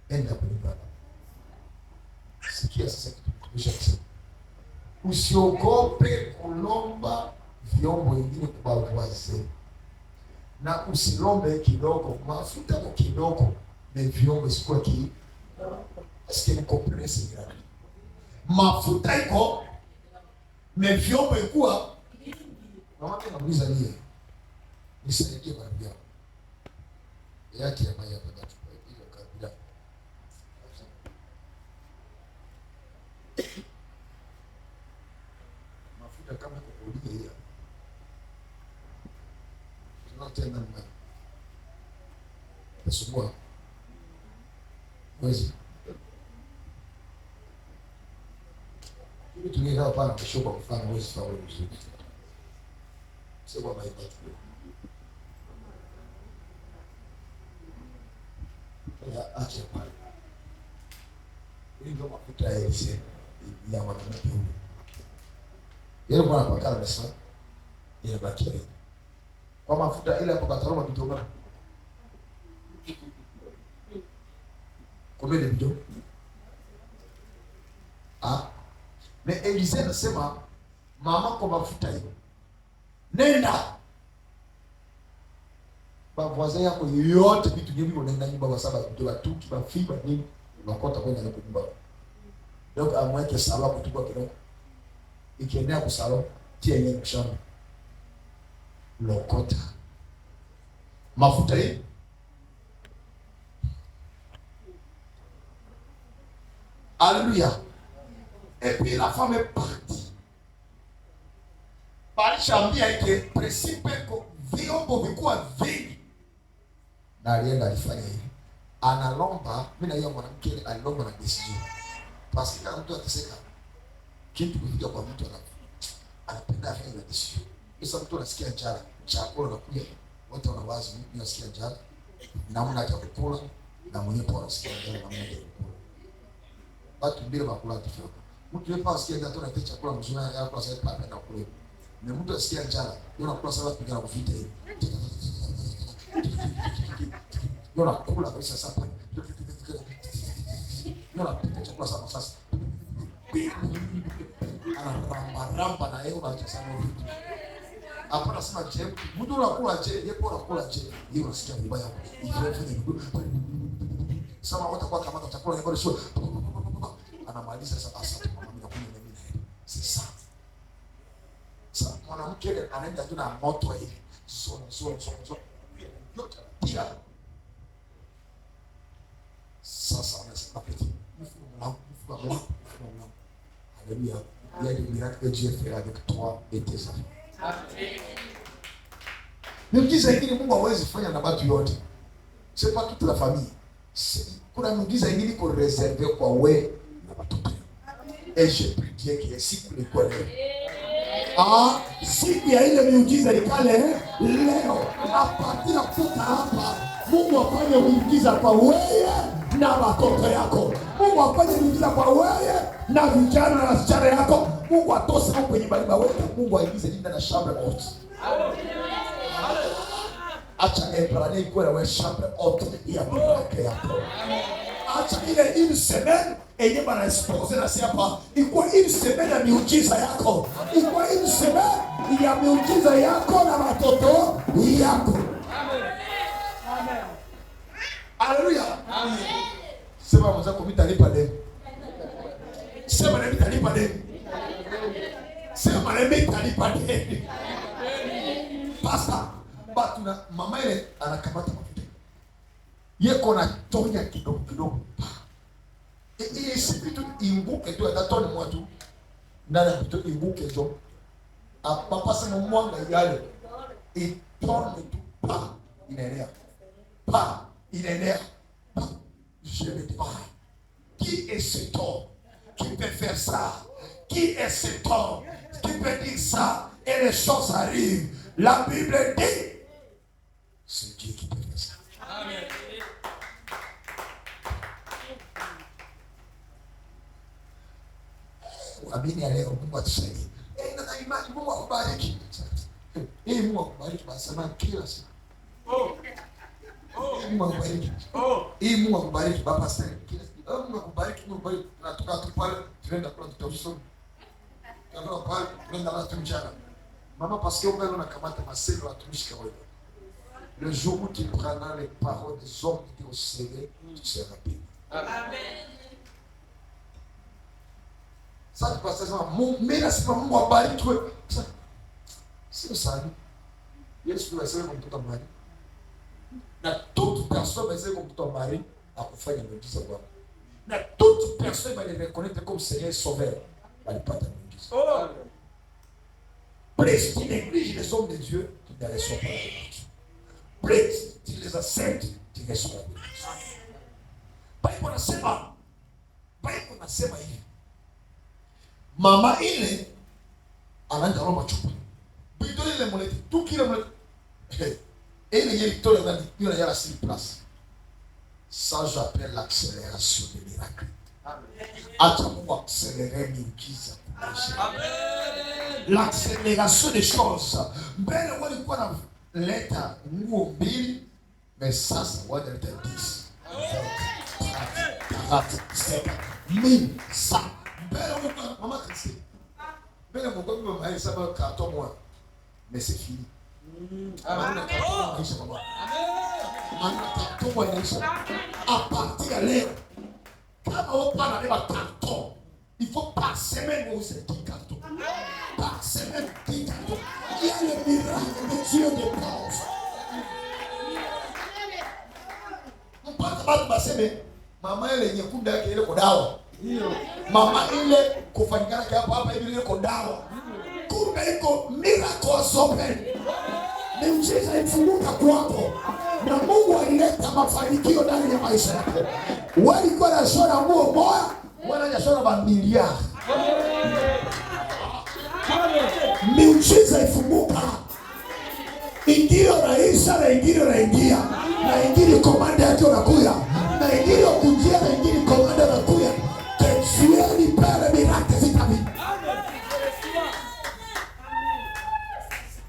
enda kwenye baba. Sikia sasa kitu mtumishi anasema. Usiogope kulomba vyombo vingine kwa wazee. Na usilombe kidogo, mafuta kwa kidogo, na vyombo isikuwa ki. Est-ce que vous comprenez ce miracle? Mafuta iko, mais vyombo ikuwa. Mama mimi nauliza nie. Nisaidie kwa ndugu yangu. Yake ya maji hapa tatu ile kabila. Tia ndani maji. Nasumbua. Wezi. Hivi tulikaa hapa na kushoka kwa mfano wezi faulu vizuri. Sio kwa maibatu. Acha pale. Hii ndio mafuta ya Elisha ya mwanamke huyu. Yeye alikuwa anapakana na sasa. Yeye baki yeye. Kwa mafuta ile hapo kataroma kidogo. Combien de bidons? Ah. Mais Elisée anasema mama kwa mafuta hiyo. Nenda. Ba voisin yako yote vitu nyingi unaenda nyumba kwa sababu ndio watuki bafiba nini unakota kwenda kwa nyumba. Donc à moins que salon kutukwa kidogo. Ikiendea kwa salon tia yenyewe mshamba. Lokota. Mafuta hii Alléluia. Et puis la femme est partie. Balishaambia ike principe ko vyombo vikuwa vingi. Na alienda alifanya hivi. Analomba, mimi na yeye mwanamke alilomba na decision. Parce que kama mtu ataseka kitu kufika kwa mtu anapenda afanye na decision. Sasa mtu anasikia njala, chakula nakuja, wote wanawazi mimi nasikia njala, namna ya kukula na mwenyewe pia anasikia njala namna ya kukula. Watu mbili bakula tofauti. Mtu yeye asikia njala tu anataka chakula mzuri ya kula sasa pale na kula. Na mtu asikia njala, yeye anakula sasa pigana kuvita hivi. Yeye anakula kabisa sasa pale. Yeye anapika chakula sana sasa. Anaramba ramba na yeye unaacha sana vitu. Hapo nasema je, mtu anakula je, yeye pia anakula je. Yeye unasikia vibaya. Sasa wote kwa kama chakula ni bado sio. Anamaliza sasa asante mama mimi nakunywa mimi na sasa. Sasa mwanamke anaenda tu na moto hivi. Zona zona zona zona. Yote anatia. Sasa anasema peti. Mfunga mlango, mfunga mlango, mfunga mlango. Alléluia. Il y a des miracles que Dieu fera avec toi et tes enfants. Amen. Miujiza ingine Mungu hawezi fanya na watu yote. C'est pas toute la famille. Kuna miujiza ingine iko reservé kwa we na watoto. Et je prie Dieu que siku ilikuwa leo. Ah, siku ya ile miujiza ikale leo. A partir ya kutoka hapa, Mungu afanye miujiza kwa wewe na watoto yako. Mungu afanye miujiza kwa wewe na vijana na wasichana yako. Mungu atose huko kwenye baliba wetu. Mungu aingize jina na chambre haute. Acha Ebrani ikuwe na wewe chambre haute ya mwanamke yako. Acha ile une semaine enye bana expose na hapa. Ikuwe une semaine ya miujiza yako. Ikuwe une semaine ya miujiza yako na watoto yako. Amen. Haleluya. Amen. Sema mwenzako mimi nitalipa deni. Sema na mimi nitalipa deni. Sema na mimi nitalipa deni. Pastor, batu na mama ile anakamata mafuta. Yeko na tonya kidogo kidogo. Isipi tu inguke tu atatoni mwatu. Ndani ya tu inguke tu. Papa sema mwanga yale. Itone tu pa inaenea. Pa inaenea. Pa. Je me demande, qui est cet homme qui peut faire ça? Qui est cet homme qui peut dire ça? Et les choses arrivent. La Bible dit, c'est Dieu qui peut faire ça. Amen. Amini ya leo, Mungu atusaidie. Na imani Mungu akubariki. Mungu akubariki basi kila siku. Oh. Oh. Mungu akubariki. Oh. Mungu akubariki baba sasa kila siku. Mungu akubariki, Mungu akubariki. Tunatoka tu pale, tunaenda kula tutausoma. Tunatoka pale, tunaenda kula mchana. Maman, parce que on a kamata maselo watumishi kawaida. Le jour où tu prendras les paroles des hommes qui t'ont scellé, tu seras béni. Amen. Ça, tu passes ça, mimi nasema Mungu abariki wewe. Sio sana. Yesu alisema kwa mtoto wa Maria. Na toute personne alisema kwa mtoto wa Maria akufanya miujiza Bwana. Na toute personne va le reconnaître comme Seigneur sauveur. Walipata miujiza. Oh. Plus tu négliges les hommes de Dieu, tu ne reçois pas la bénédiction. Please, tu les acceptes, tu reçois la bénédiction. Bible nasema hivi. Mama ile anaanza romba chupa. Bidon ile mulete, tuki ile mulete. Ile yeye tole na yule yala sur place. Ça j'appelle l'accélération des miracles. Acha Mungu accélérer miujiza. L'accélération des choses. Mbele walikuwa na leta nguo mbili, mais sasa wanaleta 10, 20, 30, 50, 1000, 100. Mbele walikuwa mama Christine. Mbele Mungu mama hesaba carton moi. Mais c'est fini. Amen. Carton moi inaisha. À partir de leo, kama wewe unabeba carton, il faut par semaine vous êtes 10 cartons. Par semaine 10 cartons. Il y a le miracle de Dieu de pense. Mpaka watu baseme mama ile nyekundu yake ile kwa dawa. Mama ile kufanyikana hapa hapa hivi ile kwa dawa. Kumbe iko miracle open. Miujiza ifunguka kwako. Na Mungu alileta mafanikio ndani ya maisha yako. Walikuwa na shona nguo moja, wanashona ba miliard. Miujiza ifunguka. Ingio raisha na ingio raingia. Na ingio komanda yake unakuya. Na ingio kujia na ingio komanda unakuya. Kesueni pale miracle zitavi.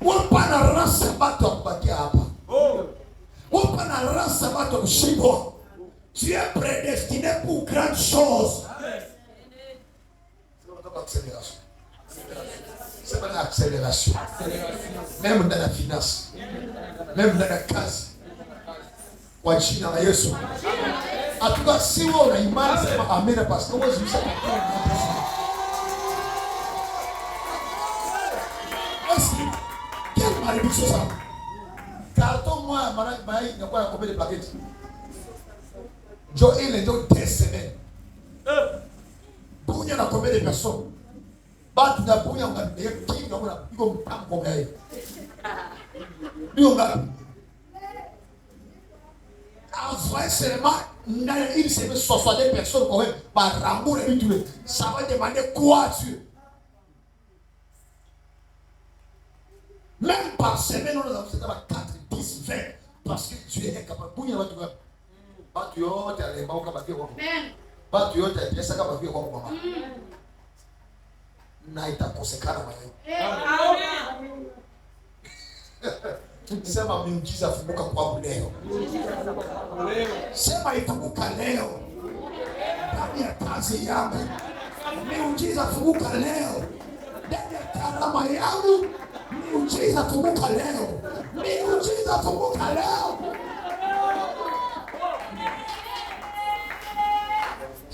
Wapana rasa watu wakubakia hapa. Wapana rasa watu kushindwa. Tu es prédestiné pour grande chose. Accélération. C'est pas l'accélération. Même dans la finance. Même dans la case. Kwa jina la Yesu. En tout cas, si wewe una imani sema amen parce que wewe unasema quelle malédiction ça? Carton moi mana inakuwa na combien de plaquettes? Jo ile ndio 2 semaines. Bunya na combien de personnes? Batu na bunya ungapi? Kinga una iko mtambo kwa yeye. Ndio ngapi? Envoyer seulement une semaine 60 personnes quand même par rambour et tout. Ça va demander quoi Dieu? Même par semaine on a 4, 10, 20 parce que Dieu est capable. Bunya watu ngapi? Batu yote alemba kama vile kwa. Batu yote pesa kama vile kwa mama. Na itakosekana mwenyewe. Sema miujiza funguka kwangu leo. Sema ifunguka leo. Ndani ya kazi yangu. Miujiza funguka leo. Ndani ya karama yangu. Miujiza funguka leo. Miujiza funguka leo.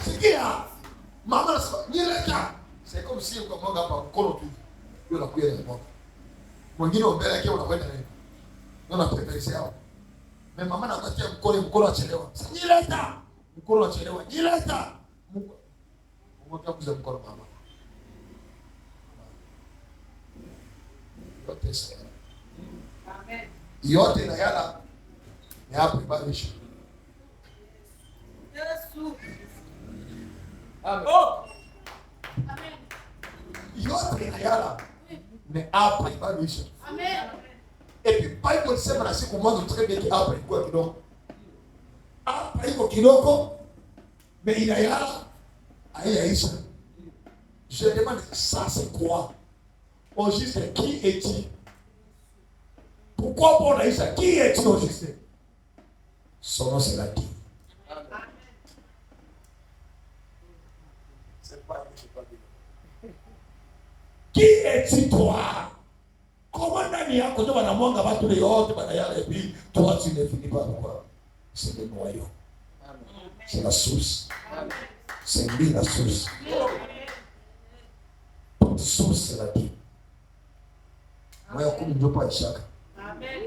Sikia. Mama nasema nileta. C'est comme si ukamwaga hapa mkono tu. Yule anakuja na mwaga. Mwingine mbele yake unakwenda naye. Unaona pembeni yao. Na mama anakupatia mkono, mkono achelewa. Sasa nileta. Mkono achelewa. Nileta. Mungu akuza mkono mama. Yote sawa. Amen. Yote na yala ni hapo ibadilisha. Yesu. Amen. Amen. Yote na yala ni hapa ibadilisha. Amen. Et puis Bible sema na siku mwanzo très bien que hapa ilikuwa kidogo. Hapa iko kidogo mais inayala haiyaisha. Je demande ça c'est quoi? Au juste qui est-il? Pourquoi on a ça? Qui est-il au juste? Son nom c'est la vie. C'est pas lui, Qui es-tu toi? Comment ndani yako ndio wanamwanga watu yote banayala et puis toi tu ne finis pas quoi? C'est le noyau. C'est la source. C'est lui la source. Toute source c'est la vie. Moyo kumi ndio pa Ishaka. Amen.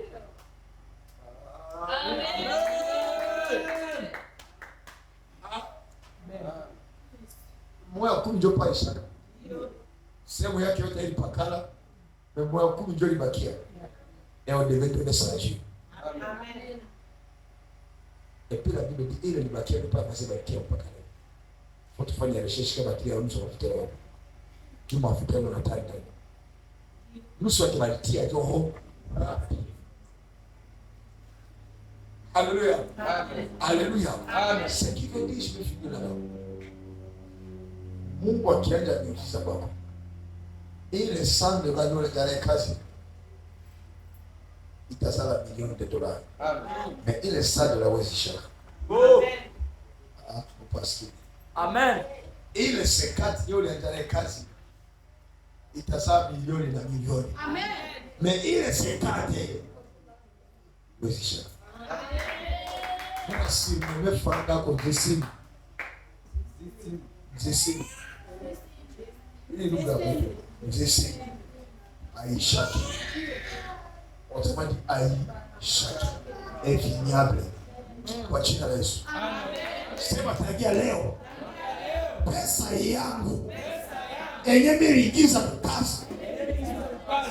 Moyo kumi ndio pa Ishaka. Sehemu yake yote ilipakala. Mais moyo kumi ndio ilibakia. Et on devait donner ça à Dieu. Amen. Et puis la Bible dit ile ilibakia mpaka basi bakia mpaka leo. Faut tufanye recherche kama tia nusu mafuta leo. Juu mafuta leo natari ndani. Nusu yake balitia roho. Alléluia. Amen. Alléluia. Amen. Ce qui veut dire, je vais finir là-bas. Mungu akianja miujiza kwako, ile sande bado kazi itazala milioni de dollars. Amen. Mais ile sande la wezi shaka. Oh. Ah, upaski. Amen. Ile sekati yule ulianza kazi itazaa milioni na milioni. Amen. Mais ile sekati wezi shaka. Mwana simu nimefanga kwa jesimu. Jesimu. Ile lugha ya jesimu. Aishaki. Autrement dit, aishaki. Invignable. Kwa jina la Yesu. Sema tangia leo. Pesa yangu yenye niliingiza kazi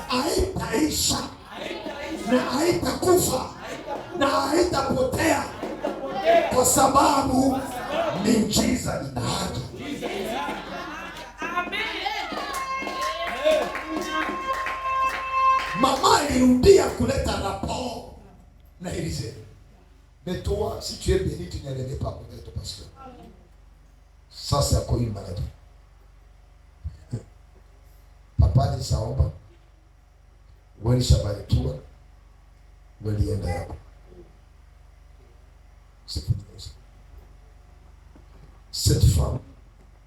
haitaisha na haitakufa na haitapotea, kwa sababu miujiza ina haki. Mama alirudia kuleta rapport na Élisée. Mais toi, si tu es béni, tu ne l'aimes pas peut-être parce que ça, c'est encore une maladie. Papa alisaomba, walishabarikiwa, walienda yako. C'est pour ça. Cette femme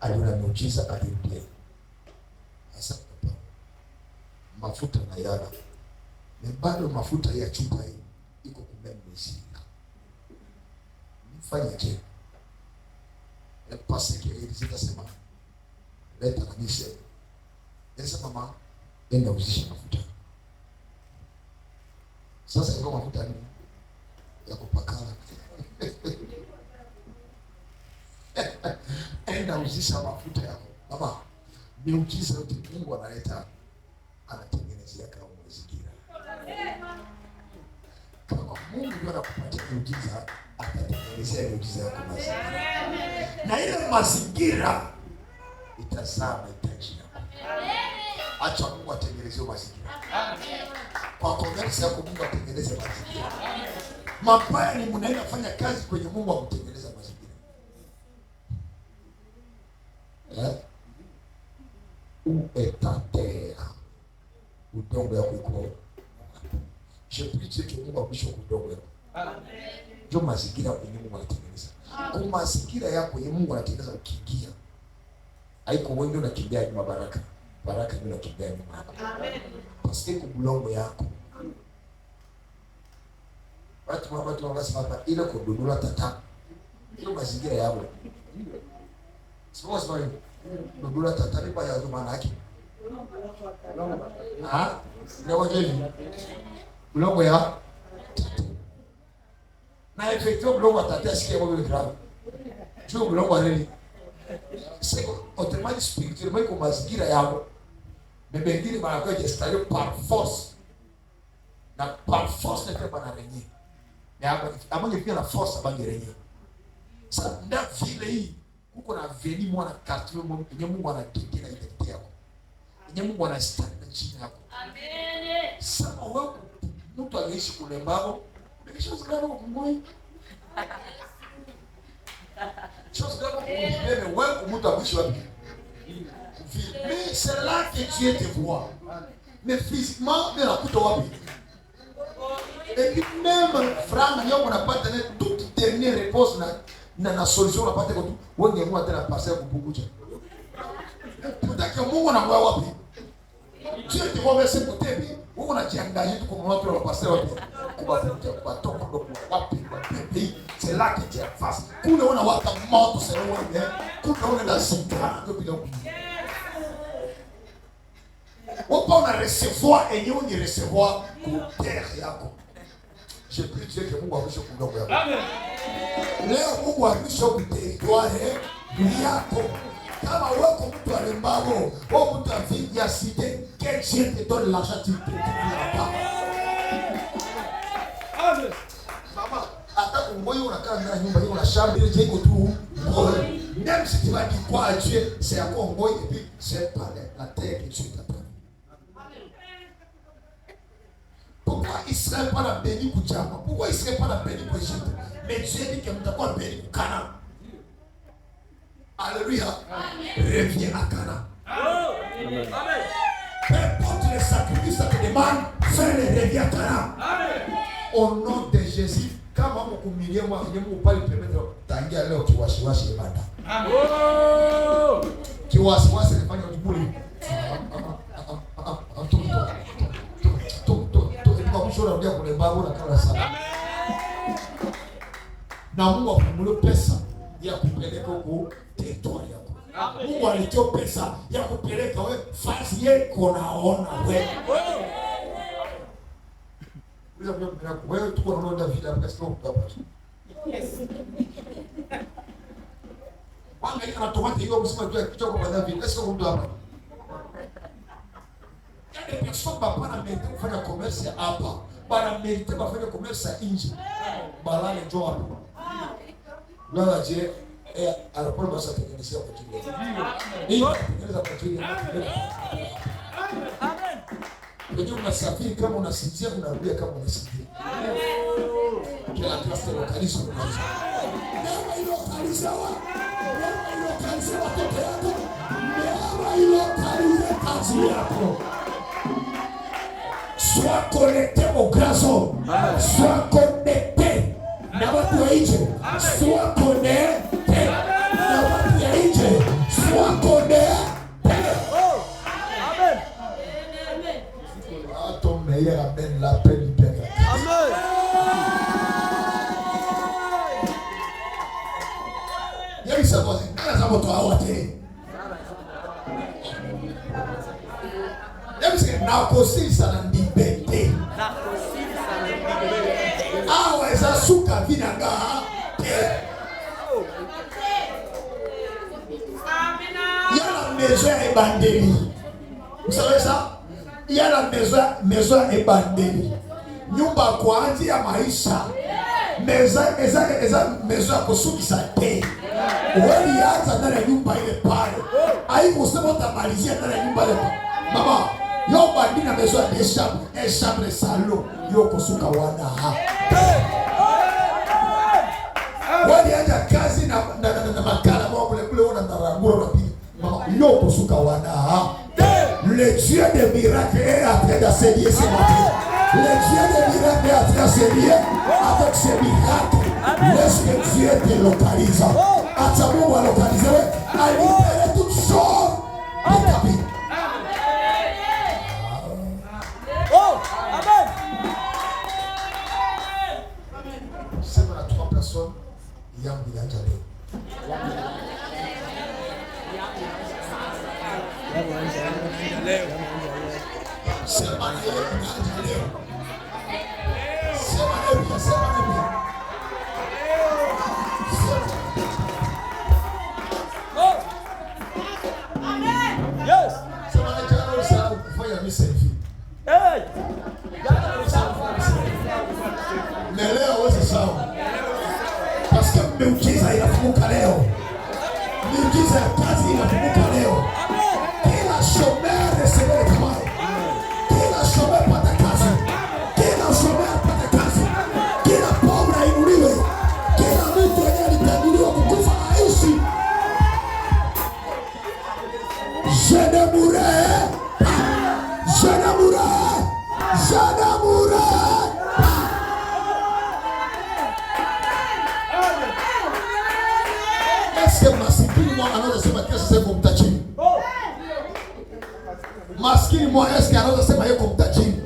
aliona miujiza, alirudia. Sasa papa, mafuta na yala, na bado mafuta ya chupa hii iko kumemezia. Nifanyeje? Parce que Élisée akasema, leta kanisa. Sasa mama, enda uzishe mafuta. Sasa iko mafuta ni ya kupakala. Enda uzisha mafuta yako. Mama, miujiza yote Mungu analeta, anatengenezea kama mazingira. Kama Mungu ndiye anakupatia miujiza, atatengenezea miujiza yako mazingira. Na ile mazingira itazaa mahitaji yako. Acha Mungu atengenezee mazingira. Kwa commerce yako Mungu atengeneze mazingira. Mabaya ni mnaenda fanya kazi kwenye Mungu akutengeneza mazingira. Eh? Où est ta terre? Udongo yako iko. Je prie Dieu que Mungu akwishe udongo yako. Ndio mazingira kwenye Mungu anatengeneza. Kwa mazingira yako yenye Mungu anatengeneza ukiingia. Haiko wewe ndio unakimbia nyuma baraka. Baraka ndio unakimbia nyuma yako. Amen. Parce que kubulongo yako. Watu wanasema hapa ile kududula tata. Ile mazingira yao. Sio sio dudula tata ni kwa yazo maana yake. Ah? Ndio hivi. Bulongo ya na effectivement bulongo tata asikia kwa vile grave. Sio bulongo nini? C'est autrement dit spirituellement kwa mazingira yao. Mais bengine banakuwa installé par force. Na par force ne pas na régner. Mais avant de faire la force avant de régner. Ça nda vile hii kuko na veni mwana quartier mwenye Mungu anatete na identité yako. Mwenye Mungu anastari na jina yako. Amen. Sasa wewe mtu anaishi kulembao, quelque grave kungoi. Chose grave kungoi, wewe mtu anaishi wapi? Mais c'est là que Dieu te voit. Mais physiquement, mais la kuta wapi? Et puis même franga yako unapata na toute dernière réponse na solution unapata kwa tu. Wewe ungeamua tena passer kupunguza. Tutaki Mungu anakuwa wapi? Dieu te voit verser côté puis wewe unajiangalia tu kwa watu wa passer wapi? Kubafuta kwa toko ndo wapi wapi? C'est là que tu es face. Kule unawaka moto c'est wewe. Kule unaenda zikana ndio bila Opa una recevoir et nous ni recevoir kwa terre yako. Je prie Dieu que Mungu arushe kulongo yako. Amen. Leo Mungu arushe ku territoire yako. Kama wako mtu alembao, wako mtu afikia cité, que Dieu te donne l'argent tu te là-bas. Amen. Ngoyi unakaa ndani ya nyumba hiyo na shamba ile iko tu Ngoyi. Même si tu vas dire quoi à Dieu, c'est encore Ngoyi et puis c'est pas la terre que Dieu t'a donnée. Pourquoi Israël pas la béni pour Jama? Pourquoi Israël pas la béni pour Égypte? Mais Dieu dit que nous avons béni pour Canaan. Alléluia. Reviens à Canaan. Amen. Peu importe les sacrifices que te demande, fais-les, reviens à Canaan. Au nom de Jésus, kama mkumilie mwa Mungu pale permettre tangia leo kiwashiwashi ibada. Kiwasiwasi nifanya kiburi. Na Mungu akufungulie pesa ya kupeleka huko territoire yako. Mungu alitoa pesa ya kupeleka wewe fasi yako naona wewe. Wewe tuko naona David hapa sio hapa. Yes. Wanga ina tomate hiyo msima tu ya kichwa kwa David. Est-ce que mtu hapa? Yale personne bapana mérite kufanya commerce hapa. Bana mérite bafanya commerce nje. Balale njoo hapa. Lala je aeroport basi atengenezea kwa ajili yako. Hii atengeneza kwa ajili yako. Amen. Unajua unasafiri kama unasinzia, unarudia kama unasinzia. Kila trust localize unaweza. Neema ilokalize wa. Neema ilokalize watoto yako. Neema ilokalize kazi yako. Sois connecté au grand homme. Sois connecté na watu wa nje. Sois connecté na watu wa nje. Sois connecté. Amen. Ah, ton meilleur amen l'appel hyper. Amen. Yebisa voisin, nani aza moto awa te? Yebisa nakosilisa na ndimbe te. Awa eza suka vi na nga te. Il y a la maison ebandeli. Vous savez ça? Il y a la maison ebandeli. Nyumba kwa ajili ya maisha. Meza eza eza maison ya kusukisa te. Walianza ndani ya nyumba ile pale. Haikusema utamalizia ndani ya nyumba ile pale. Mama, yo bandi na maison ya deux chambres, un chambre salon, yo kusuka wana ha. Walianza kazi na na makala mwa kule kule ona ndarangura unapiga. Mama, yo kusuka wana ha. Le Dieu des miracles est en train d'assédier ce matin. Le Dieu des miracles est en train d'assédier avec ses miracles. Laisse que Dieu te localise. Acha Mungu alocalize wewe, alibere toutes choses de ta vie. Oh, amen. Sema na trois personnes yangu ilianza leo. Sema na yeye inaanza leo. Sema na yeye, sema na yeye. Oh. Yes. Sema na jana ulisahau kufanya mimi selfie. Hey. Jana ulisahau kufanya selfie. Mais leo huwezi sahau. Parce que miujiza inafunguka leo. Miujiza ya kazi inafunguka leo. Kila chômeur recevait le travail. Kila chômeur pata kazi. Kila chômeur pata kazi. Kila pobre ainuliwe. Kila mtu mwenye alitabiriwa kukufa aishi. Je ne mourrai pas. Je ne mourrai. Je ne mourrai pas. Est-ce que masikini mwa anaweza sema kesho sasa yuko mtajiri? Maskini mwa est-ce que anaweza sema yuko mtajiri?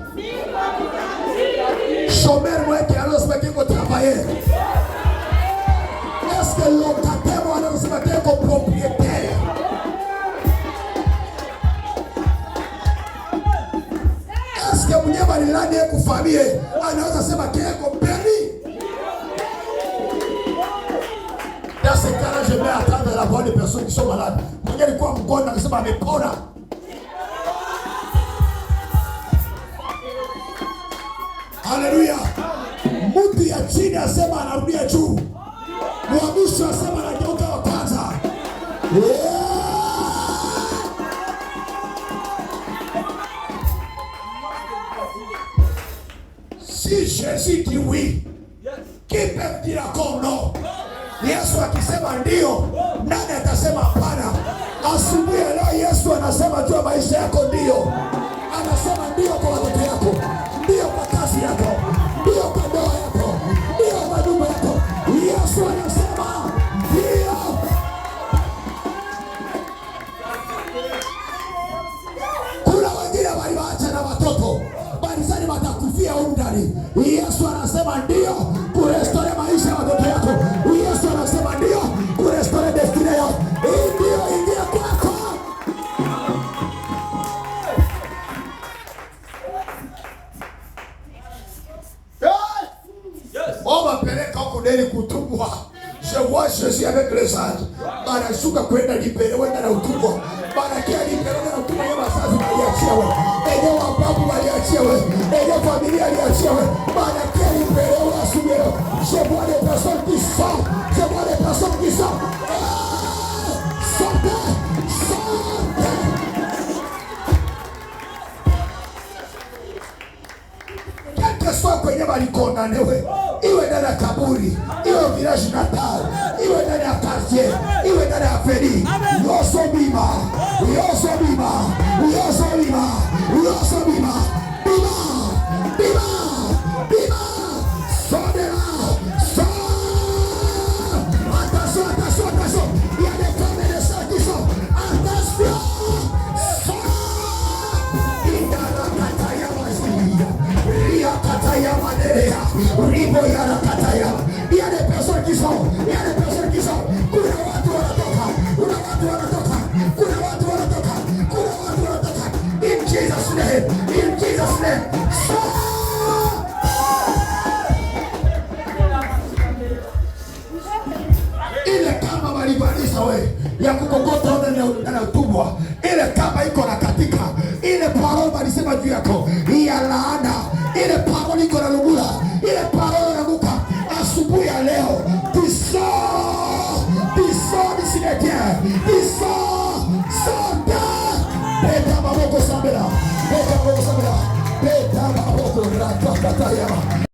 Chômeur mwa est-ce que anaweza sema yuko travailleur? Est-ce que locataire mwa anaweza sema yuko propriétaire? Est-ce que mwenye alilani kufamie anaweza sema yuko béni? Dans ce cas-là, je vais attendre la voix des personnes qui sont malades. Mwenye alikuwa mgonjwa akasema amepona. Haleluya. Mtu Mtu ya chini asema anarudia juu, wa mwisho asema anageuka wa kwanza. Yeah! Si Jésus dit oui, qui peut dire encore non? Yesu akisema ndio, nani atasema hapana? Asubuhi ya leo Yesu anasema juu ya maisha yako ndio. Anasema ndio kwa watoto yako, ndio kwa kazi yako, ndio kwa ndoa yako, ndio kwa nyumba yako. Yesu anasema ndio. Kuna wengine waliwaacha na watoto balizani watakufia humu ndani. Yesu anasema ndio kurestore maisha ya watoto yako. Yesu anasema ndio kurestore destiny yao. Hii ndio ingia kwako. On mapeleka huko deni kutubwa. Je vois Jésus avec les anges. Banashuka kwenda libere, wenda na utumwa. Banakia libere, wenda na utumwa. Yeye wazazi waliachia we. Enye wababu waliachia we. Enye familia aliachia we. Banakia libere, wenda subira. Je vois des personnes qui sortent. Je vois des personnes qui sortent. Sortez! Sortez! Quel que soit kwenye walikondanewe, iwe ndani ya kaburi, iwe village natal, iwe ndani ya quartier, iwe ndani ya avenue, yoso bima, yoso bima, yoso bima, yoso bima, bima, bima, bima, sodela, so. Attention, attention, attention, il y a des femmes et des sœurs qui sont, attention, so. Il y a des personnes qui sont, il y a des personnes qui sont. Kuna watu wanatoka, kuna watu wanatoka, kuna watu wanatoka, kuna watu wanatoka. In Jesus name, in Jesus name. So ile kama walibadilisha we ya kukokota na utumwa, ile kama iko na katika ile parole walisema juu yako ya laana, ile parole iko na lugula, ile parole inaanguka asubuhi ya leo. Tu sors, tu sors du cimetière, tu sors, sortez. Beta maboko sambela, beta maboko sambela, beta maboko rakakatayama.